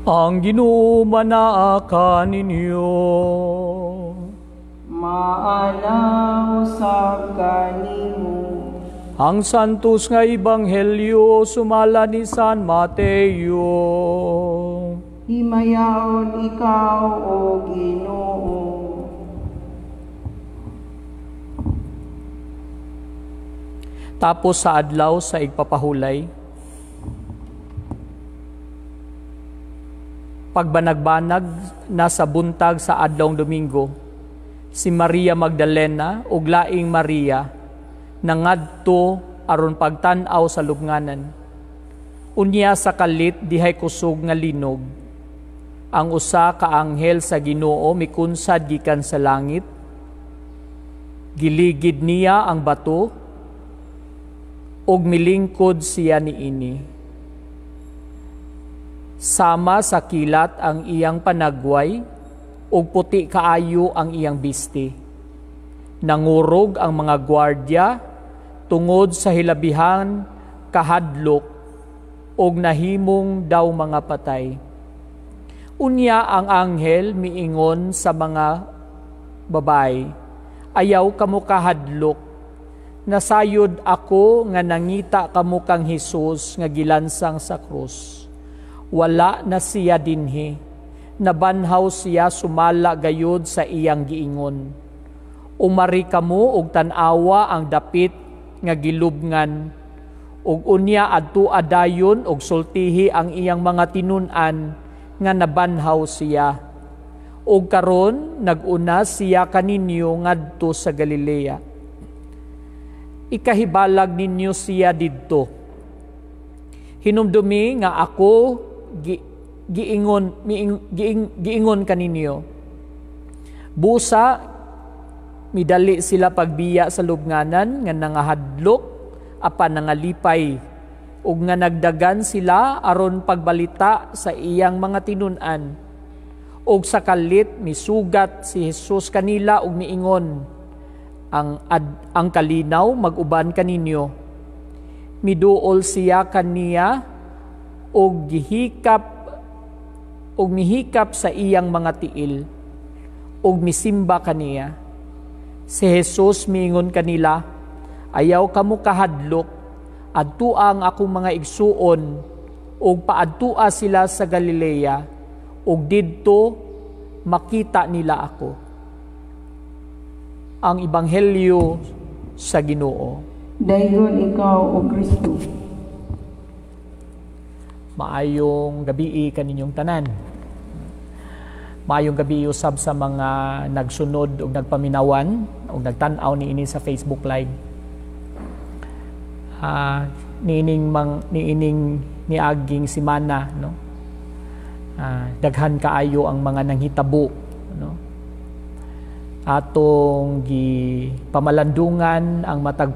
Ang Ginoo manaa kaninyo. Maanaw usab kanimo. Ang Santos nga Ebanghelyo sumala ni San Mateo. Himayaon ikaw, o Ginoo. Tapos sa adlaw sa igpapahulay, pagbanagbanag na sa buntag sa adlawng Domingo, si Maria Magdalena ug laing Maria nangadto aron pagtan-aw sa lubnganan. Unya sa kalit dihay kusog nga linog, ang usa ka anghel sa Ginoo mikunsad gikan sa langit, giligid niya ang bato ug milingkod siya niini. Sama sa kilat ang iyang panagway, ug puti kaayo ang iyang bisti. Nangurog ang mga gwardya tungod sa hilabihan kahadlok ug nahimong daw mga patay. Unya ang anghel miingon sa mga babae, ayaw kamo kahadlok, nasayod ako nga nangita kamo kang Hesus nga gilansang sa krus. Wala na siya dinhi, nabanhaw siya sumala gayod sa iyang giingon. Umari kamo og tan-awa ang dapit nga gilubngan, ug unya adto adayon og sultihi ang iyang mga tinun-an nga nabanhaw siya. Ug karon nag-una siya kaninyo ngadto sa Galilea. Ikahibalag ninyo siya didto. Hinumdumi nga ako giingon kaninyo. Busa midali sila pagbiya sa lubnganan nga nangahadlok apan nangalipay, ug nga nagdagan sila aron pagbalita sa iyang mga tinun-an. Ug sa kalit misugat si Jesus kanila ug miingon, ang kalinaw mag-uban kaninyo. Miduol siya kaniya og gihikap og mihikap sa iyang mga tiil ug misimba kaniya. Si Jesus miingon kanila, ayaw kamo kahadlok, adtua ang akong mga igsuon, ug paadtua sila sa Galilea, ug didto makita nila ako. Ang Ebanghelyo sa Ginoo. Dayon ikaw, O Kristo. Maayong gabii kaninyong tanan. Maayong gabi usab sa mga nagsunod og nagpaminawan og nagtan-aw niini sa Facebook Live. Niining niaging semana, no? Daghan kaayo ang mga nanghitabo, no? Atong gipamalandungan ang matag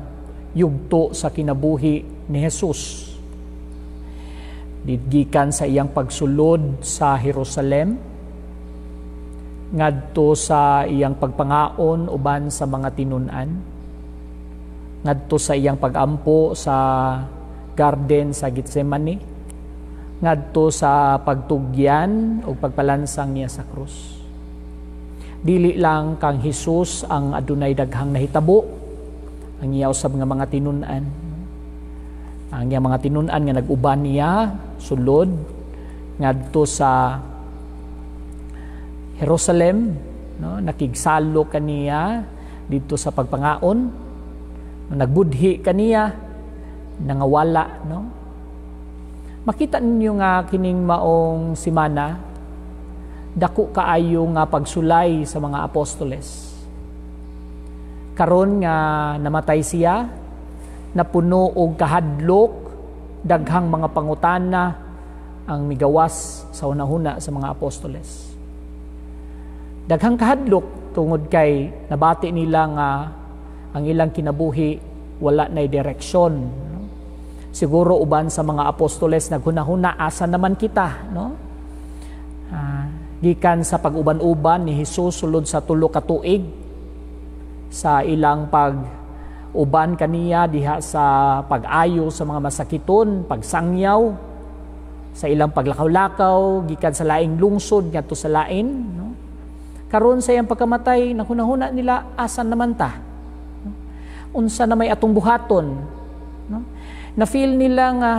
yugto sa kinabuhi ni Jesus. Gikan sa iyang pagsulod sa Jerusalem ngadto sa iyang pagpangaon uban sa mga tinun-an, ngadto sa iyang pagampo sa garden sa Gethsemane, ngadto sa pagtugyan o pagpalansang niya sa krus. Dili lang kang Hesus ang adunay daghang nahitabo, ang iya usab nga mga tinun-an. Ang iya mga tinun-an nga nag-uban niya sulod ngadto sa Jerusalem, no, nakigsalo kaniya dito sa pagpangaon, nagbudhi kaniya, nangawala, no. Makita ninyo nga kining maong semana dako kaayo nga pagsulay sa mga apostoles. Karon nga namatay siya, napuno og kahadlok, daghang mga pangutana ang migawas sa hunahuna sa mga apostoles. Daghang kahadlok tungod kay nabati nila nga ang ilang kinabuhi wala na'y direksyon. No? Siguro uban sa mga apostoles naghunahuna, asa naman kita, no? Gikan sa pag-uban-uban ni Jesus sulod sa 3 ka tuig sa ilang pag-uban kaniya diha sa pag-ayo sa mga masakiton, pagsangyaw, sa ilang paglakaw-lakaw gikan sa laing lungsod ngadto sa lain, no? Karon sa iyang pagkamatay, naghunahuna nila, asa naman ta? Unsa na may atong buhaton? No? Na-feel nila nga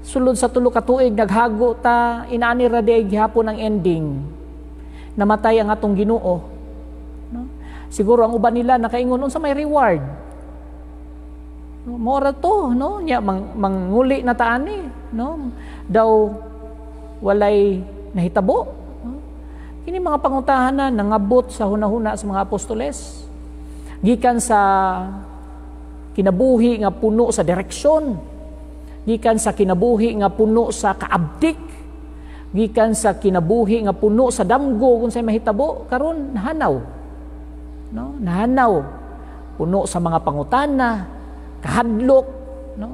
sulod sa 3 ka tuig naghago ta, inaani ra di gihapon ang ending. Namatay ang atong Ginoo. No? Siguro ang uban nila nakaingon, unsa may reward? No, mora to, no? Nya manguli na ta ani, no? Daw walay nahitabo. No? Kini mga pangutahan na nangabot sa hunahuna sa mga apostoles. Gikan sa kinabuhi nga puno sa direksyon, gikan sa kinabuhi nga puno sa kaabtik, gikan sa kinabuhi nga puno sa damgo kung say mahitabo, karon nahanaw. No? Nahanaw, puno sa mga pangutana, kahadlok, no?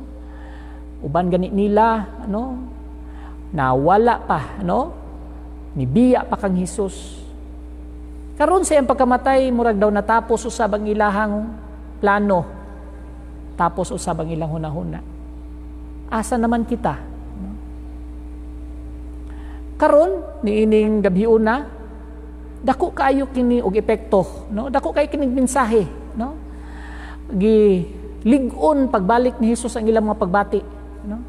Uban gani nila, no? Nawala pa, no? Nibiya pa kang Hesus. Karon sa iyang pagkamatay, murag daw natapos usab ang ilahang plano. Tapos usab ang ilang hunahuna. Asa naman kita? No? Karon niining gabhiuna, dako kaayo kini og epekto, no? Dako kaayo kining mensahe, no? Gi lig-on pagbalik ni Hesus ang ilang mga pagbati, no?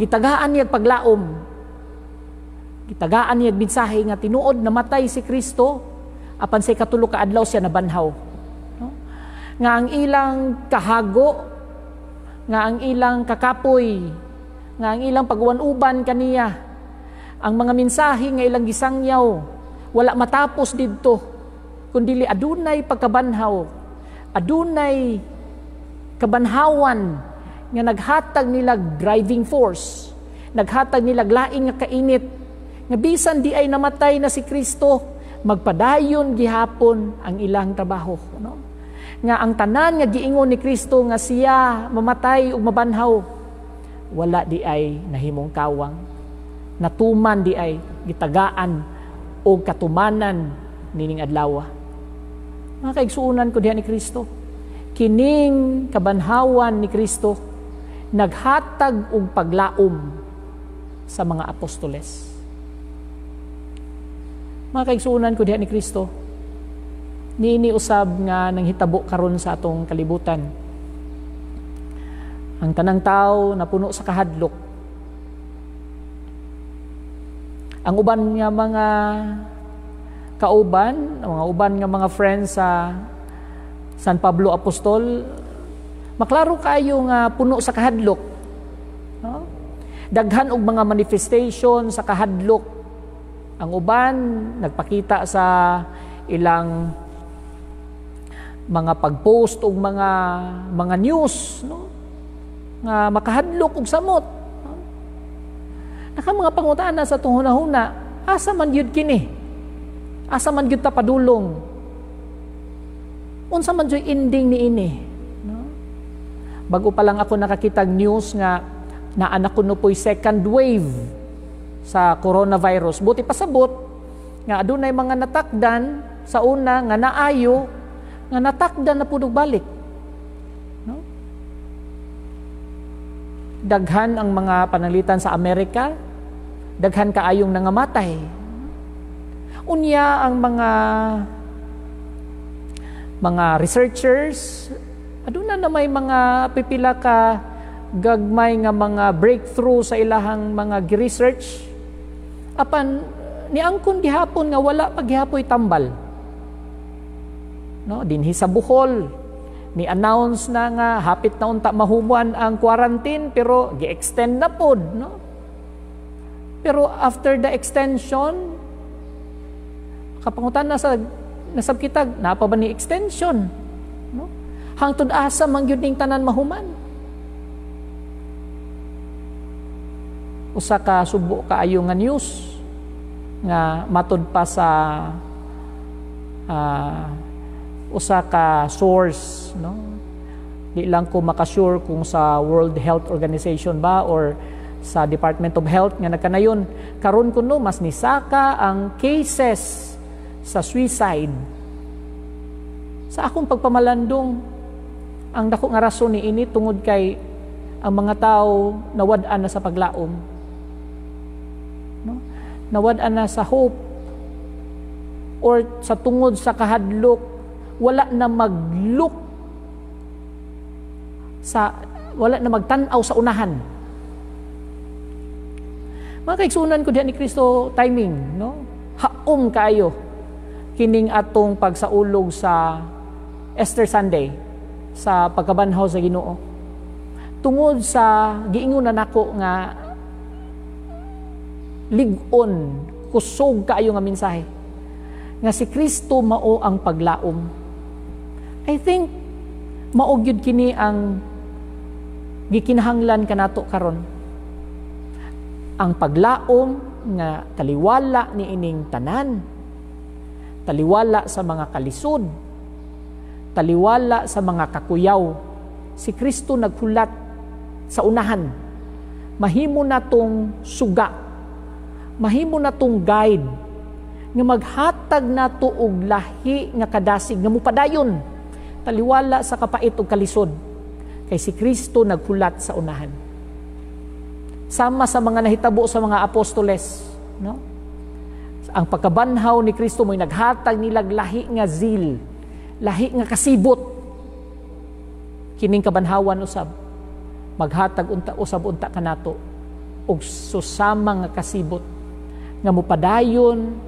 Gitagaan niya paglaom. Gitagaan niya mensahe nga tinuod namatay si Kristo apan sa 3 ka adlaw siya nabanhaw, no? Nga ang ilang kahago, nga ang ilang kakapoy, nga ang ilang pagwan-uban kaniya, ang mga mensahe nga ilang gisangyaw wala matapos didto, kundili adunay pagkabanhaw, adunay kabanhawan nga naghatag nila driving force, naghatag nila laing nga kainit, nga bisan di ay namatay na si Kristo, magpadayon gihapon ang ilang trabaho, no? Nga ang tanan nga giingon ni Kristo nga siya mamatay ug mabanhaw, wala di ay nahimong kawang. Natuman di ay gitagaan og katumanan nining adlaw. Mga kaigsuonan ko diha ni Kristo, kining kabanhawan ni Kristo naghatag og paglaom sa mga apostoles. Mga kaigsuonan ko diha ni Kristo, niini usab nga nanghitabo karon sa atong kalibutan. Ang tanang tao napuno sa kahadlok. Ang uban nga mga kauban, ang mga uban nga mga friends sa San Pablo Apostol, maklaro kaayo nga puno sa kahadlok. No? Daghan og mga manifestation sa kahadlok. Ang uban nagpakita sa ilang mga pag-post og mga news, no? Nga makahadlok og samot. No? Naka mga pangutana sa atong hunahuna, asa man gyud kini? Asa man gyud ta padulong? Unsa man gyud ending niini? No? Bago pa lang ako nakakitag news nga naa na kuno po'y second wave sa coronavirus. Buti pasabot nga adunay mga natakdan sa una nga naayo nga natakdan na pud og balik. No? Daghan ang mga pananglitan sa Amerika, daghan kaayong nangamatay. Unya ang mga researchers, aduna na may mga pipila ka gagmay nga mga breakthrough sa ilahang mga gi-research. Apan niangkon gihapon nga wala pa gihapoy tambal. No, dinhi sa Bohol ni announce na nga hapit na unta mahuman ang quarantine, pero gi-extend na pod, no? Pero after the extension, kapangutan na sa nasab kitag naa pa ba ni extension, no? Hangtod asa man gyud ning tanan mahuman. Usa ka subo kaayo nga news nga matud pa sa usa ka source, no? Di lang ko makasure kung sa World Health Organization ba or sa Department of Health nga nagkanayon karon kuno mas nisaka ang cases sa suicide. Sa akong pagpamalandong, ang dako nga rason niini tungod kay ang mga tao nawad-an na sa paglaom, no? Nawad-an na sa hope. or sa tungod sa kahadlok wala na maglook sa, wala na magtan-aw sa unahan. Mga kaigsuonan ko diha ni Kristo, timing, no? Haom kaayo kining atong pagsaulog sa Easter Sunday sa pagkabanhaw sa Ginoo. Tungod sa giingon na nako nga lig-on, kusog kaayo nga mensahe nga si Kristo mao ang paglaom. I think mao gyud kini ang gikinahanglan kanato karon. Ang paglaom nga taliwala ni ining tanan, taliwala sa mga kalisod, taliwala sa mga kakuyaw. Si Kristo naghulat sa unahan. Mahimo natong suga, mahimo natong guide nga maghatag nato og lahi nga kadasig nga mupadayon taliwala sa kapait ug kalisod, kay si Kristo naghulat sa unahan. Sama sa mga nahitabo sa mga apostoles, no? Ang pagkabanhaw ni Kristo mo'y naghatag nilag lahi nga zeal, lahi nga kasibot. Kining kabanhawan usab maghatag unta usab unta kanato og susama nga kasibot nga mupadayon,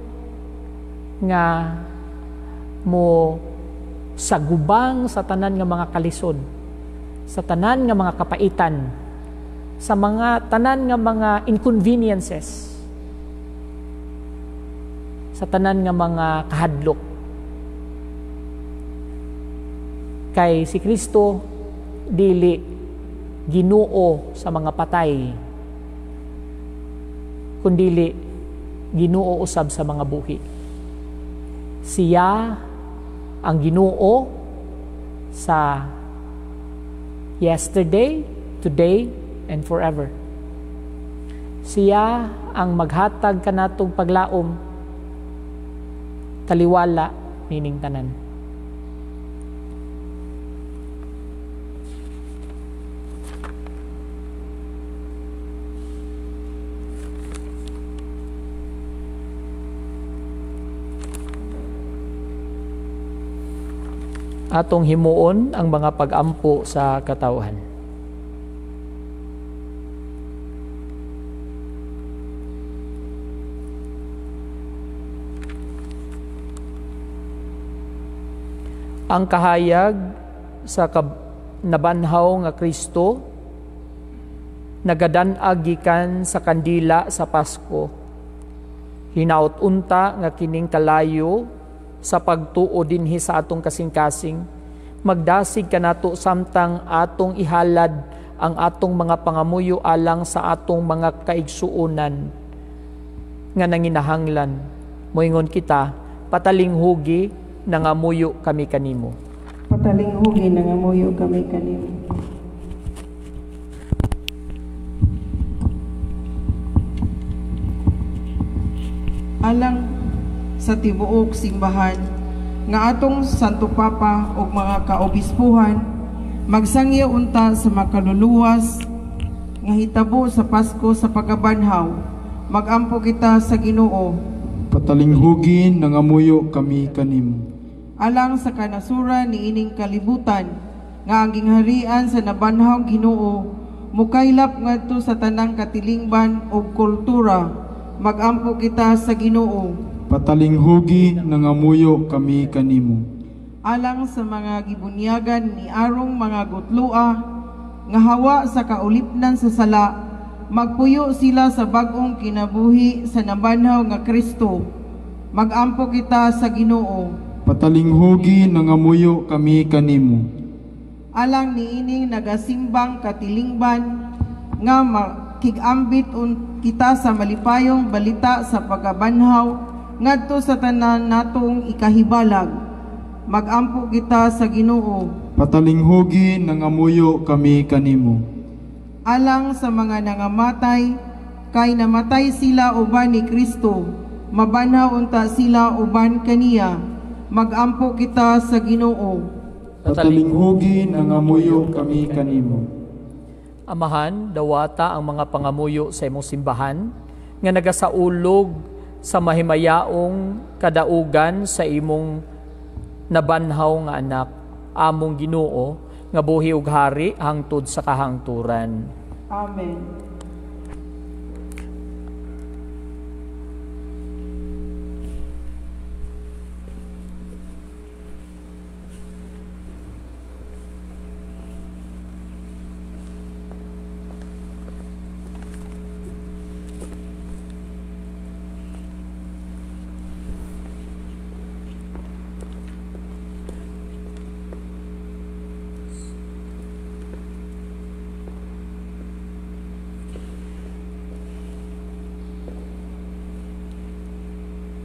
nga mo sagubang sa tanan nga mga kalisod, sa tanan nga mga kapaitan, sa mga tanan nga mga inconveniences, sa tanan nga mga kahadlok. Kay si Kristo dili Ginoo sa mga patay, kundili Ginoo usab sa mga buhi. Siya ang Ginoo sa yesterday, today, and forever. Siya ang maghatag kanatong paglaom, taliwala nining tanan. Atong himuon ang mga pag-ampo sa katawhan. Ang kahayag sa nabanhaw nga Kristo nagadan-ag gikan sa kandila sa Pasko. Hinaut unta nga kining kalayo sa pagtuo dinhi sa atong kasing-kasing, magdasig kanato samtang atong ihalad ang atong mga pangamuyo alang sa atong mga kaigsuonan nga nanginahanglan. Moingon kita, patalinghugi nangamuyo kami kanimo. Patalinghugi nangamuyo kami kanimo. Alang sa tibuok simbahan nga atong Santo Papa ug mga kaobispuhan magsangya unta sa makaluluwas nga hitabo sa Pasko sa pagkabanhaw. Magampo kita sa Ginoo. Patalinghugin nangamuyo kami kanimo. Alang sa kanasuran niining kalibutan nga ang gingharian sa nabanhaw Ginoo mukaylap ngadto sa tanang katilingban ug kultura. Magampo kita sa Ginoo. Patalinghugi nangamuyo kami kanimo. Alang sa mga gibunyagan ni arong mga gutloa nga hawa sa kaulipnan sa sala, magpuyo sila sa bag-ong kinabuhi sa nabanhaw nga Kristo. Magampo kita sa Ginoo. Patalinghugi nangamuyo kami kanimo. Alang niining nagasimbang katilingban nga makigambit kita sa malipayong balita sa pagkabanhaw ngadto sa tanan natong ikahibalag. Magampo kita sa Ginoo. Patalinghugi nangamuyo kami kanimo. Alang sa mga nangamatay, kay namatay sila uban ni Kristo, mabanhaw unta sila uban kaniya. Magampo kita sa Ginoo. Patalinghugi nangamuyo kami kanimo. Amahan, dawata ang mga pangamuyo sa imong simbahan nga nagasaulog sa mahimayaong kadaugan sa imong nabanhaw nga anak, among Ginoo, nga buhi ug hari hangtod sa kahangturan. Amen.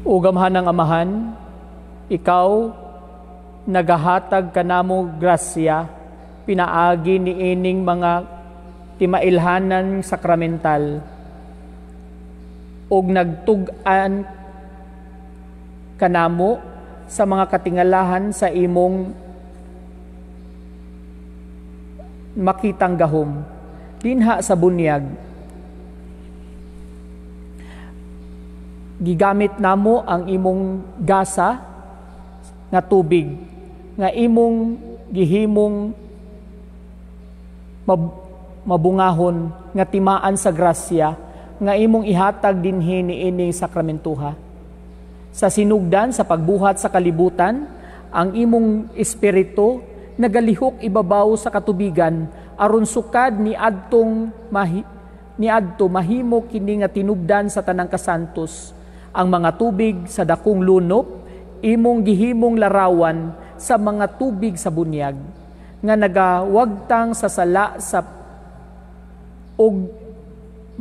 Ugamhan ng Amahan, ikaw nagahatag kanamo grasya, pinaagi niining mga timailhanan sakramental, ug nagtug-an kanamo sa mga katingalahan sa imong makitang gahom dinha sa bunyag. Gigamit namo ang imong gasa nga tubig nga imong gihimong mabungahon nga timaan sa grasya nga imong ihatag dinhi niining sakramentuha. Sa sinugdan sa pagbuhat sa kalibutan, ang imong espiritu nagalihok ibabaw sa katubigan aron sukad ni adto mahimo kini nga tinubdan sa tanang kasantos. Ang mga tubig sa dakong lunop imong gihimong larawan sa mga tubig sa bunyag nga nagawagtang sa sala sa og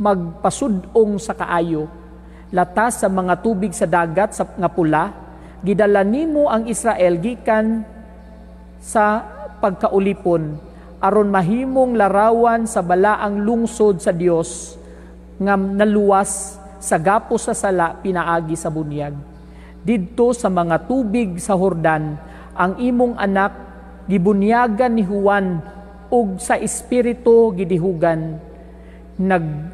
magpasud-ong sa kaayo. Latas sa mga tubig sa dagat sa nga pula, gidala nimo ang Israel gikan sa pagkaulipon aron mahimong larawan sa balaang lungsod sa Dios nga naluwas sa gapos sa sala pinaagi sa bunyag. Didto sa mga tubig sa Hordan, ang imong anak gibunyagan ni Juan ug sa espiritu gidihugan. Nagbuot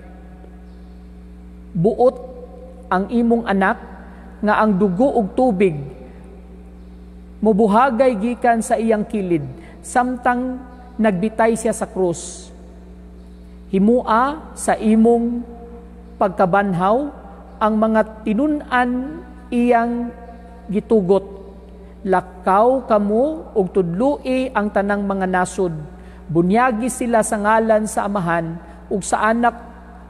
ang imong anak nga ang dugo ug tubig mubuhagay gikan sa iyang kilid samtang nagbitay siya sa krus. Himua sa imong pagkabanhaw ang mga tinun-an iyang gitugot. Lakaw kamo ug tudloi ang tanang mga nasod. Bunyagi sila sa ngalan sa Amahan ug sa Anak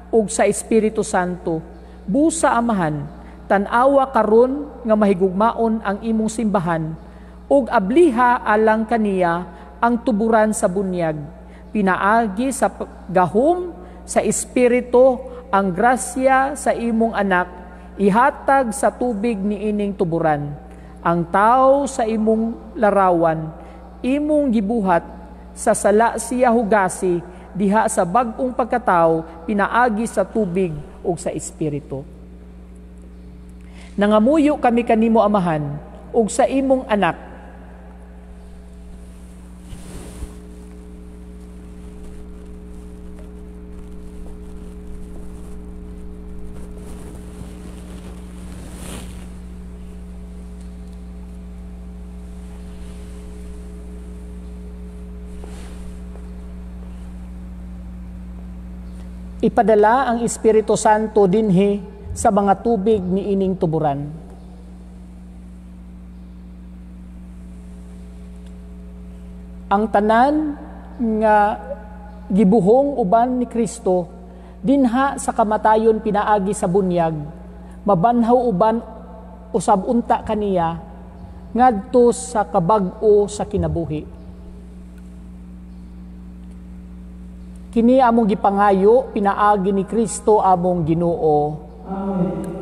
ug sa Espiritu Santo. Busa Amahan, tan-awa karon nga mahigugmaon ang imong simbahan ug abliha alang kaniya ang tuburan sa bunyag. Pinaagi sa gahom sa Espiritu ang grasya sa imong anak ihatag sa tubig niining tuburan. Ang tao sa imong larawan imong gibuhat sa sala siya hugasi diha sa bag-ong pagkatao pinaagi sa tubig ug sa espiritu. Nangamuyo kami kanimo Amahan ug sa imong anak Ipadala ang Espiritu Santo dinhi sa mga tubig niining tuburan. Ang tanan nga gibuhong uban ni Kristo dinha sa kamatayon pinaagi sa bunyag, mabanhaw uban usab unta kaniya ngadto sa kabag-o sa kinabuhi. Kini among gipangayo pinaagi ni Kristo among Ginoo. Amen.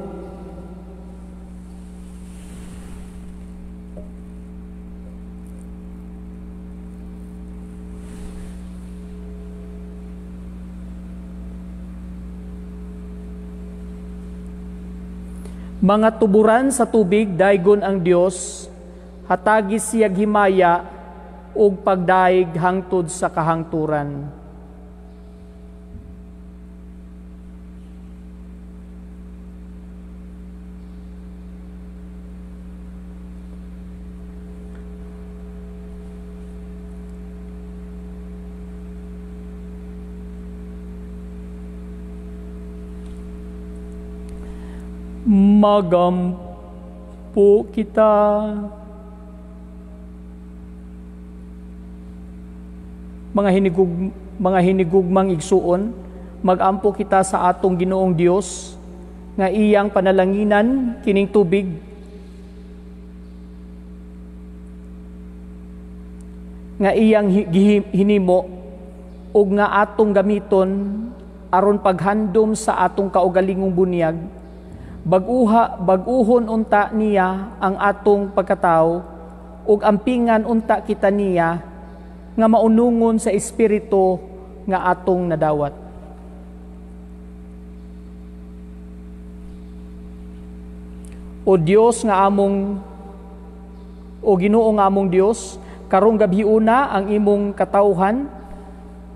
Mga tuburan sa tubig daygon ang Dios, hatagi siyag himaya ug pagdaig hangtod sa kahangturan. Magampo kita. Mga hinigugmang igsuon, magampo kita sa atong Ginoong Dios nga iyang panalanginan kining tubig nga iyang hinimo ug nga atong gamiton aron paghandom sa atong kaugalingong bunyag. Bag-uhon unta niya ang atong pagkatao ug ampingan unta kita niya nga maunungon sa espiritu nga atong nadawat. O Dios nga among, o Ginoo nga among Dios, karong gabhiuna ang imong katawhan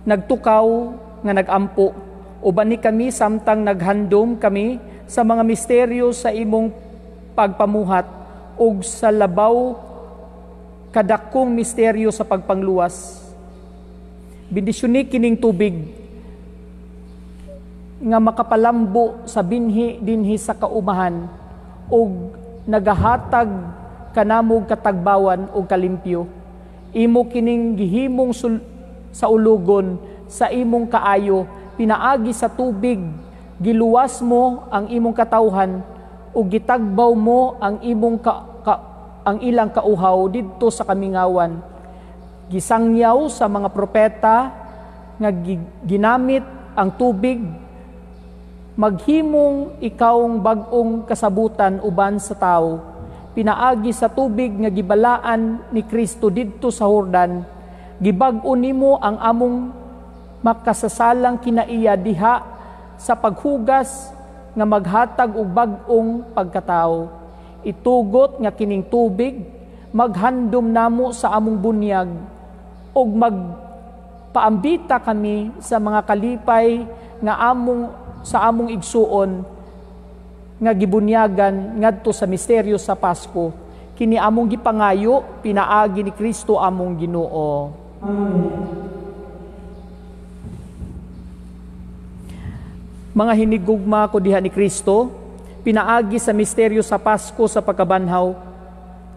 nagtukaw nga nagampo. Uban ni kami samtang naghandom kami sa mga misteryo sa imong pagpamuhat ug sa labaw kadakong misteryo sa pagpangluwas. Bendisyoni kining tubig nga makapalambo sa binhi dinhi sa kaumahan ug nagahatag kanamog katagbawan ug kalimpyo. Imo kining gihimong sa ulugon sa imong kaayo, pinaagi sa tubig giluwas mo ang imong katawhan ug gitagbaw mo ang imong ang ilang kauhaw didto sa kamingawan. Gisangyaw sa mga propeta nga ginamit ang tubig, maghimong ikawng bag-ong kasabutan uban sa tawo. Pinaagi sa tubig nga gibalaan ni Kristo didto sa Jordan, gibag-o nimo ang among makasasalang kinaiya diha sa paghugas nga maghatag og bag-ong pagkatao. Itugot nga kining tubig maghandom namo sa among bunyag ug magpaambita kami sa mga kalipay nga among sa among igsuon nga gibunyagan ngadto sa misteryo sa Pasko. Kini among gipangayo pinaagi ni Kristo among Ginoo. Amen. Mga hinigugma ko diha ni Kristo, pinaagi sa misteryo sa Pasko sa pagkabanhaw,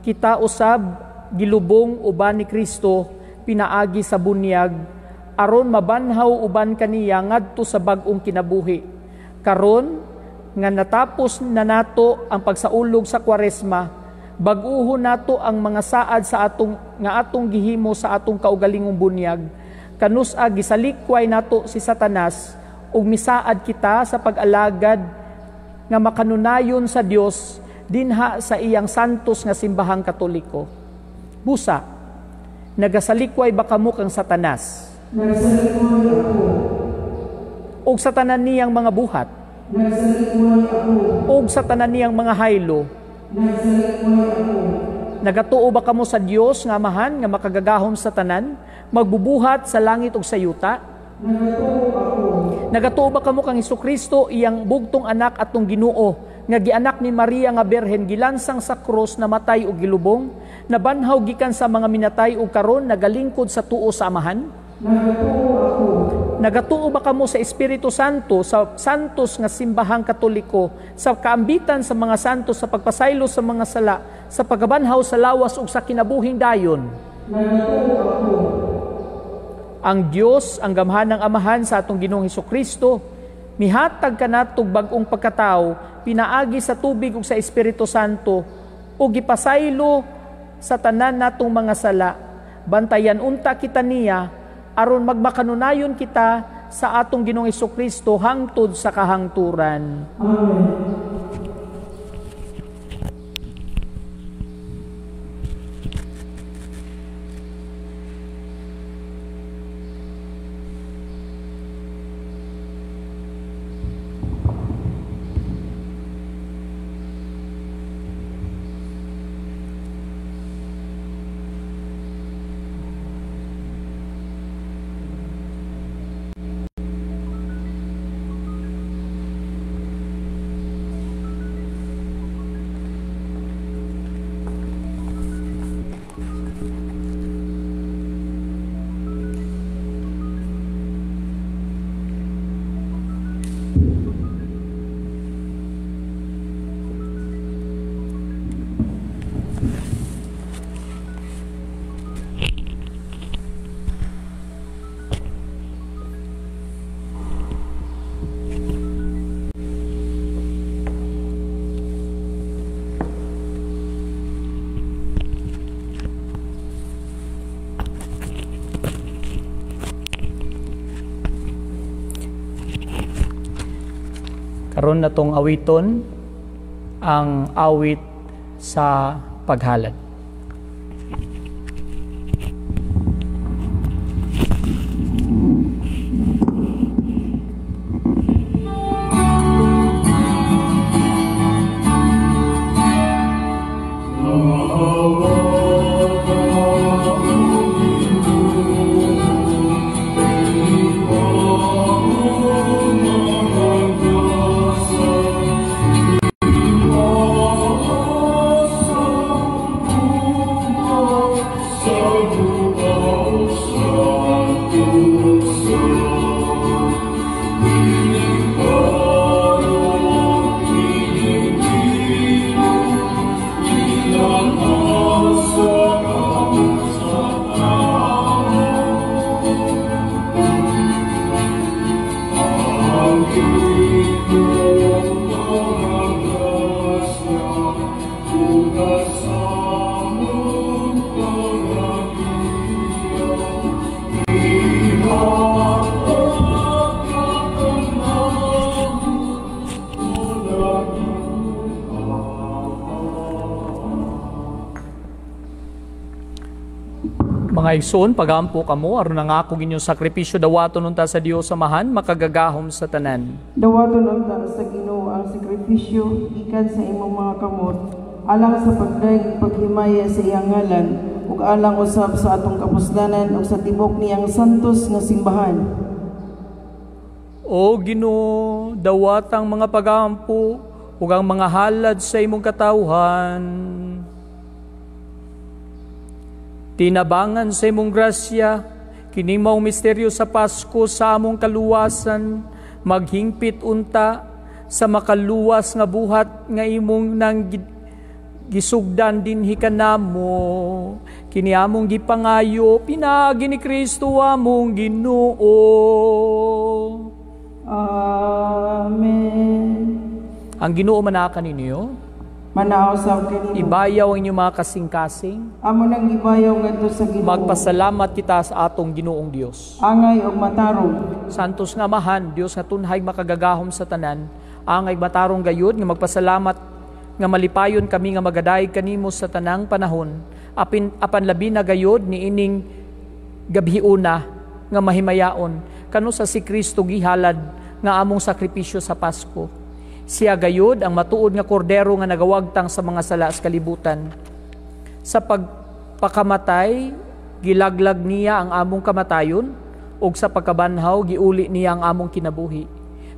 kita usab gilubong uban ni Kristo pinaagi sa bunyag aron mabanhaw uban kaniya ngadto sa bag-ong kinabuhi. Karon nga natapos na nato ang pagsaulog sa Kwaresma, bag-uhon nato ang mga saad sa atong nga atong gihimo sa atong kaugalingong bunyag. Kanus-a gisalikway nato si Satanas ug misaad kita sa pag-alagad nga makanunayon sa Dios dinha sa iyang santos nga simbahang Katoliko. Busa, nagasalikway ba kamo kang Satanas? Nagsalikway ako. Og sa tanan niyang mga buhat? Nagsalikway ako. Og sa tanan niyang mga haylo? Nagsalikway ako. Nagatuo ba kamo sa Dios nga Amahan nga makagagahom sa tanan, magbubuhat sa langit ug sa yuta? Nagatuo ako. Nagatuo ba kamo kang Hesukristo iyang bugtong anak atong Ginoo nga gianak ni Maria nga Birhen, gilansang sa krus, namatay ug gilubong, nabanhaw gikan sa mga minatay ug karon nagalingkod sa tuo sa Amahan? Nagatuo ako. Nagatuo ba kamo sa Espiritu Santo, sa santos nga simbahang Katoliko, sa kaambitan sa mga santos, sa pagpasaylo sa mga sala, sa pagkabanhaw sa lawas ug sa kinabuhing dayon? Nagatuo ako. Ang Dios, ang gamhanang Amahan sa atong Ginoong Hesukristo, mihatag kanatog bag-ong pagkatao pinaagi sa tubig ug sa Espiritu Santo ug gipasaylo sa tanan natong mga sala. Bantayan unta kita niya aron magmakanunayon kita sa atong Ginoong Hesukristo hangtod sa kahangturan. Amen. Aron natong awiton ang awit sa paghalad. Mga igsoon, pagampo kamo aron ang akong inyong sakripisyo dawaton unta sa Dios Amahan makagagahom sa tanan. Dawaton unta sa Ginoo ang sakripisyo gikan sa imong mga kamot alang sa pagdayeg paghimaya sa iyang ngalan ug alang usab sa atong kapuslanan ug sa tibok niyang santos nga simbahan. O Ginoo, dawat ang mga pagampo ug ang mga halad sa imong katawhan. Tinabangan sa imong grasya, kini maong misteryo sa Pasko sa among kaluwasan, maghingpit unta sa makaluwas nga buhat nga imong nang gisugdan dinhi kanamo. Kini among gipangayo pinaagi ni Kristo among Ginoo. Amen. Ang Ginoo manaka ninyo. Manaw sa kanimo. Ibayaw ang inyong mga kasing-kasing. Amo nang ibayaw ngadto sa Ginoo. Magpasalamat kita sa atong Ginoong Dios. Angay og matarong. Santos nga Amahan, Dios nga tunhay makagagahom sa tanan, angay matarong gayud nga magpasalamat nga malipayon kami nga magadayeg kanimo sa tanang panahon. Apan labi na gayud niining gabhiuna nga mahimayaon kanu sa si Kristo gihalad nga among sakripisyo sa Pasko. Siya gayud ang matuod nga kordero nga nagawagtang sa mga sala sa kalibutan. Sa pagpakamatay, gilaglag niya ang among kamatayon, ug sa pagkabanhaw, giuli niya ang among kinabuhi.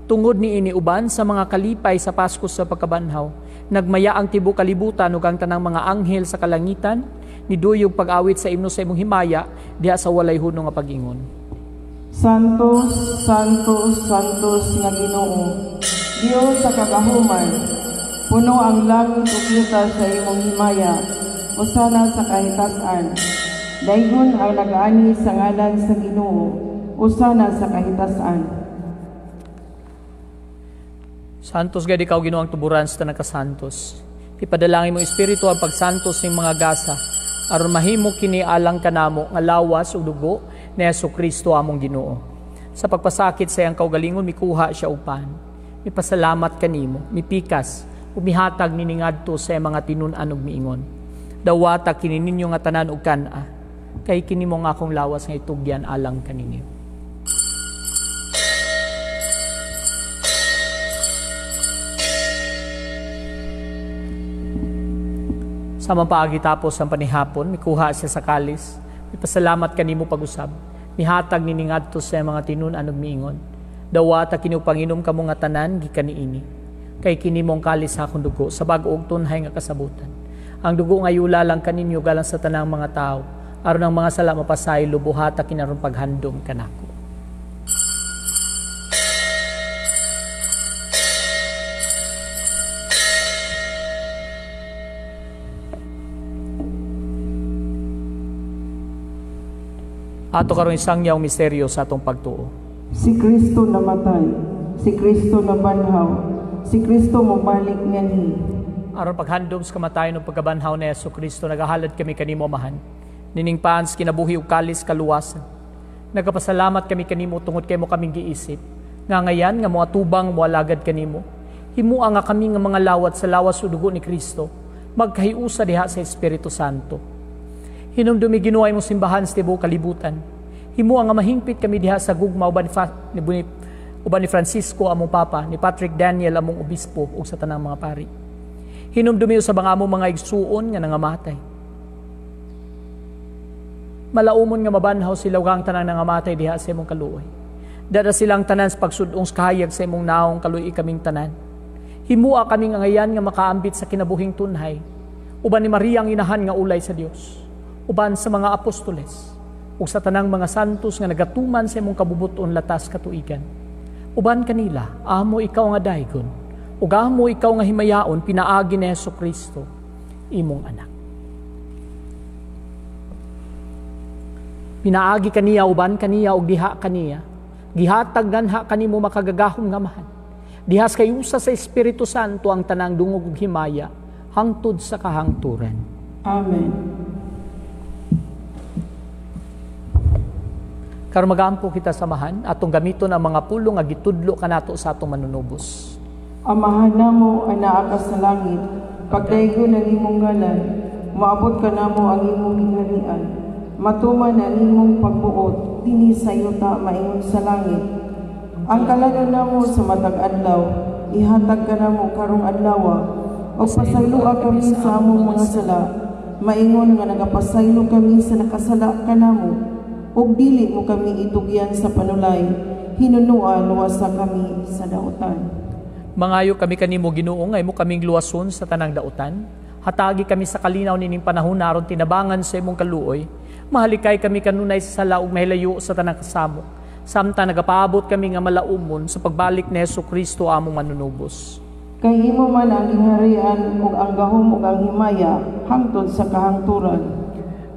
Tungod niini uban sa mga kalipay sa Pasko sa pagkabanhaw, nagmaya ang tibuok kalibutan ug ang tanang mga anghel sa kalangitan, niduyog pag-awit sa imno sa imong himaya, diha sa walay hunong nga pag-ingon. Santos, Santos, Santos nga Ginoo, Dios sa kagahuman, puno ang langit ug yuta sa imong himaya, usana sa kahitasan. Daygon ang nagaani sa ngalan sa Ginoo, usana sa kahitasan. Santos gayud ikaw Ginoo ang tuburan sa tanang kasantos. Ipadalangin mo espiritu ang pagsantos ning mga gasa aron mahimo kini alang kanamo nga lawas ug dugo ni Hesukristo among Ginoo. Sa pagpasakit sa iyang kaugalingon mikuha siya og pan. Mipasalamat kanimo, mipikas, umihatag niningadto sa mga tinun-an ug miingon. Dawata kini ninyo nga tanan og kan-a, kay kini mo nga akong lawas nga itugyan alang kaninyo. Sa mapaagi tapos ang panihapon, mikuha siya sa kalis, mipasalamat kanimo pag-usab, mihatag niningadto sa mga tinun-an ug miingon. Dawata kini panginom kamo nga tanan gikan niini. Kay kini mong kalis sa akong dugo sa bag-o og tunhay nga kasabutan. Ang dugo nga yula lang kaninyo galang sa tanang mga tawo, aron ang mga sala mapasaylo buhata kinaron paghandom kanako. Ato karon isang yaw misteryo sa atong pagtuo. Si Kristo namatay, si Kristo nabanhaw, si Kristo mobalik nganhi. Aron paghandom sa kamatayon ug pagkabanhaw ni Hesukristo, nagahalad kami kanimo Amahan. Nining paan sa kinabuhi ug kalis kaluwasan. Nagapasalamat kami kanimo tungod kay mo kaming giisip. Nga ngayan nga moatubang moalagad kanimo. Himua nga kami nga mga lawat sa lawas ug dugo ni Kristo, magkahiusa diha sa Espiritu Santo. Hinumdumi Ginoo imong simbahan sa tibuok kalibutan. Himua nga mahingpit kami diha sa gugma uban ni Francisco among Papa, ni Patrick Daniel among obispo ug sa tanang mga pari. Hinumdumi usab ang among mga igsuon nga nangamatay. Malaumon nga mabanhaw sila ug ang tanang nangamatay diha sa imong kaluoy. Dada silang tanan sa pagsudong sa kahayag sa imong naong, kaluoy kaming tanan. Himua kaming angayan nga makaambit sa kinabuhing tunhay, uban ni Maria ang inahan nga ulay sa Dios, uban sa mga apostoles ug sa tanang mga santos nga nagatuman sa imong kabubuton latas katuigan. Uban kanila, amo ikaw nga daygon, ug amo ikaw nga himayaon pinaagi ni Hesukristo, imong anak. Pinaagi kaniya, uban kaniya, ug diha kaniya, gihatag ganha kanimo makagagahom nga amahan. Dihas kayusa sa Espiritu Santo ang tanang dungog ug himaya hangtod sa kahangturan. Amen. Karon magampo kita samahan atong gamiton ang mga pulong nga gitudlo kanato sa atong manunubos. Amahan namo ang naa ka sa langit, pagdaygon ang imong ngalan, moabot kanamo ang imong gingharian. Matuman ang imong pagbuot dinhi sa yuta maingon sa langit. Ang kalanon namo sa matag adlaw, ihatag kanamo karong adlaw, ug pasayloa kami sa among mga sala, maingon nga nagapasaylo kami sa nakasala kanamo, ug dili mo kami itugyan sa panulay, hinunua luwasa kami sa dautan. Mangayo kami kanimo Ginoo nga imo kaming luwason sa tanang dautan. Hatagi kami sa kalinaw nining panahon aron tinabangan sa imong kaluoy. Mahalikay kami kanunay sa sala ug mahilayo sa tanang kasamok. Samtang nagapaabot kami nga malaumon sa pagbalik ni Hesukristo among manunubos. Kay imo man ang gingharian ug ang gahom ug ang himaya hangtod sa kahangturan.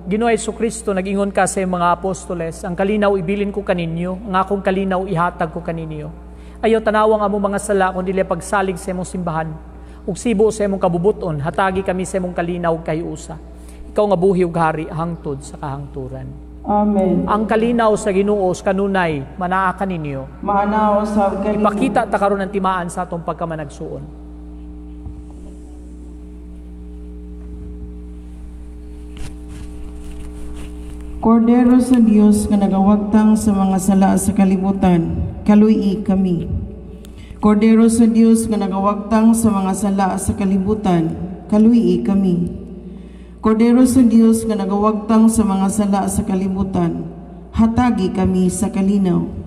Ginoo Hesukristo, nag-ingon ka sa iyong mga apostoles, ang kalinaw ibilin ko kaninyo, ang akong kalinaw ihatag ko kaninyo. Ayaw tanawang among mga sala kundi pagsalig sa imong simbahan ug sibo sa imong kabubuton, hatagi kami sa imong kalinaw ug kahiusa. Ikaw nga buhi ug hari hangtod sa kahangturan. Amen. Ang kalinaw sa Ginoo kanunay manaa kaninyo. Maanao sa kanimo. Ipakita ta karon ang timaan sa atong pagkamanagsuon. Kordero sa Dios nga nagawagtang sa mga sala sa kalibutan, kaluy-i kami. Kordero sa Dios nga nagawagtang sa mga sala sa kalibutan, kaluy-i kami. Kordero sa Dios nga nagawagtang sa mga sala sa kalibutan, hatagi kami sa kalinaw.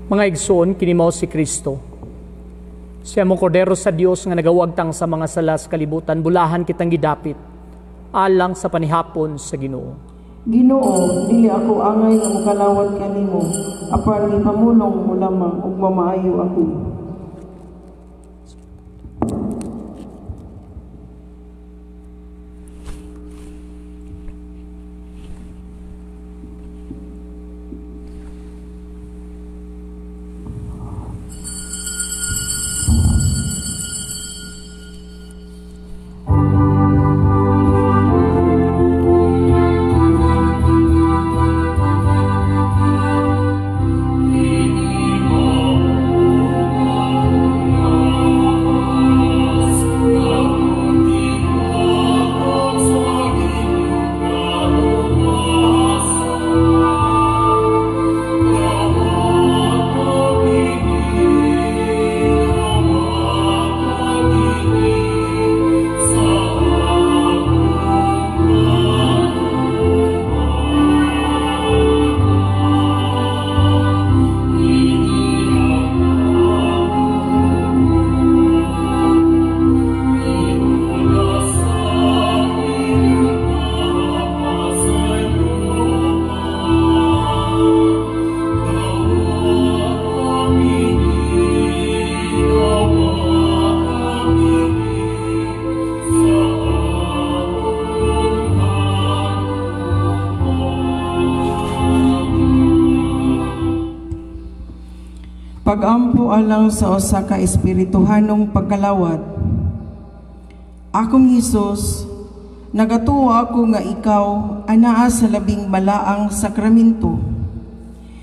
Mga igsoon, kini mao si Kristo. Siya mo kordero sa Dios nga nagawagtang sa mga sala sa kalibutan, bulahan kitang gidapit alang sa panihapon sa Ginoo. Ginoo, dili ako angay nga mokalawat kanimo, apan ipamulong mo lamang ug mamaayo ako. Pagampo alang sa usa ka espirituhanong pagkalawat. Akong Hesus, nagatuo ako nga ikaw anaa sa labing balaang sakramento.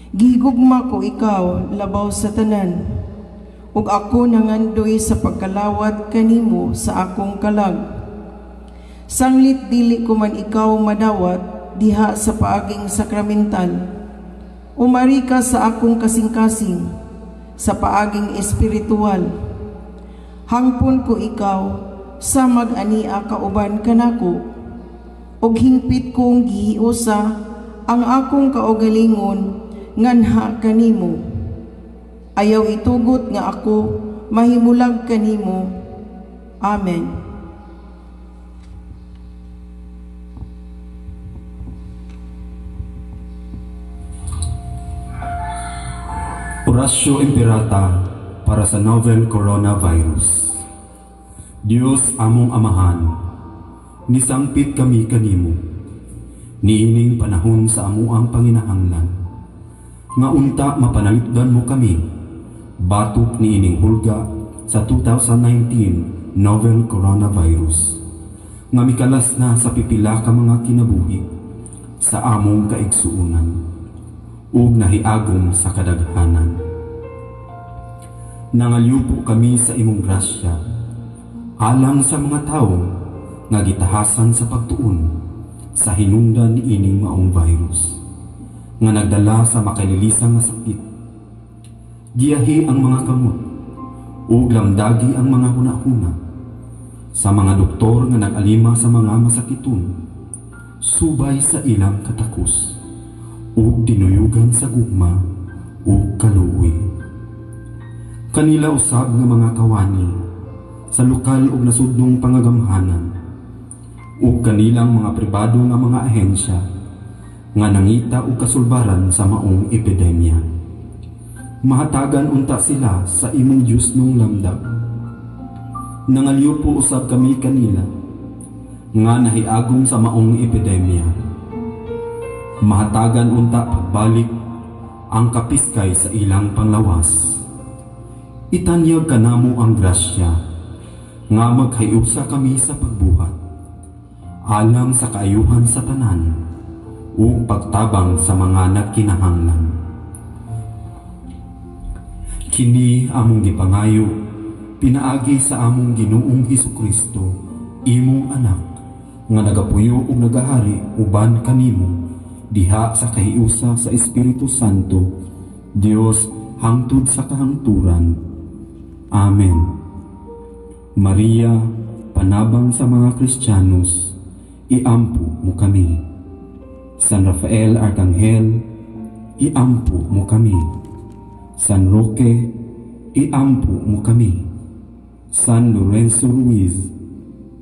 Gihigugma ko ikaw labaw sa tanan, ug ako nangandoy sa pagkalawat kanimo sa akong kalag. Sanglit dili ko man ikaw madawat diha sa paaging sakramental, umari ka sa akong kasing-kasing sa paaging espiritual. Hangpon ko ikaw sa mag-ania kauban kanako, ug hingpit kong gihiusa ang akong kaugalingon nganha kanimo. Ayaw itugot nga ako mahimulag kanimo. Amen. Oratio Imperata para sa novel coronavirus. Dios among amahan, nisangpit kami kanimo, niining panahon sa amuang panginahanglan, nga unta mapanalipdan mo kami, batok niining hulga sa 2019 novel coronavirus, nga mikalas na sa pipila ka mga kinabuhi sa among kaigsuonan, ug nahiagom sa kadaghanan. Nangalyupo kami sa imong grasya, alang sa mga tawo nga gitahasan sa pagtuon sa hinungdan niining maong virus, nga nagdala sa makalilisang nga sakit. Giyahi ang mga kamot, ug lamdagi ang mga hunahuna sa mga doktor nga nag-alima sa mga masakiton, subay sa ilang katakos, ug dinuyugan sa gugma ug kaluoy. Kanila usab nga mga kawani sa lokal ug nasudnong pangagamhanan, ug kanilang mga pribado nga mga ahensya nga nangita og kasulbaran sa maong epidemya. Mahatagan unta sila sa imong Dios nung lamdag. Nangalyupo usab kami kanila nga nahiagom sa maong epidemya. Mahatagan unta pagbalik ang kapiskay sa ilang panglawas. Itanyag kanamo ang grasya nga maghiusa kami sa pagbuhat, alang sa kaayuhan sa tanan ug pagtabang sa mga nagkinahanglan. Kini among gipangayo pinaagi sa among Ginoong Hesukristo, imong anak, nga nagapuyo ug nagahari uban kanimo diha sa kahiusa sa Espiritu Santo, Dios hangtod sa kahangturan. Amen. Maria, panabang sa mga Kristiyanos, iampo mo kami. San Rafael Arkanghel, iampo mo kami. San Roque, iampo mo kami. San Lorenzo Ruiz,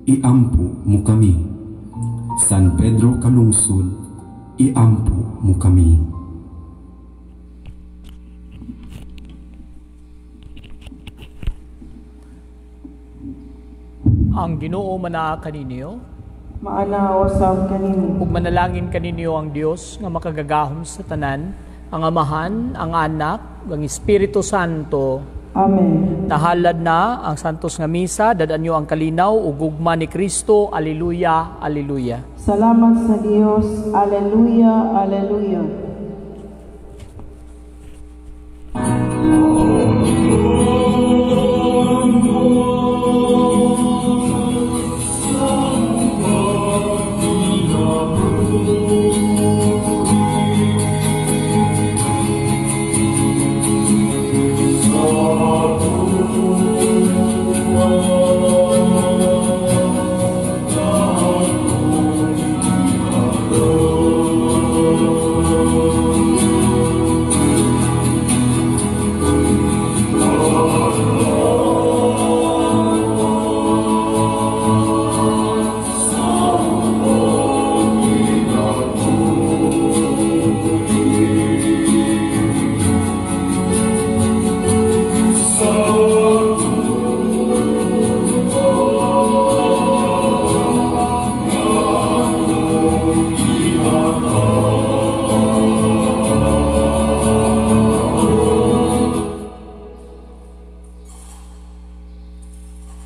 iampo mo kami. San Pedro Calungsod, iampo mo kami. Ang Ginoo manaa kaninyo, maana usab kanimo. Ug manalangin kaninyo ang Dios nga makagagahom sa tanan, ang Amahan, ang Anak, ang Espiritu Santo. Amen. Nahalad na ang santos nga misa, dad-an nyo ang kalinaw ug gugma ni Kristo. Alleluia, alleluia. Salamat sa Dios. Alleluia, alleluia.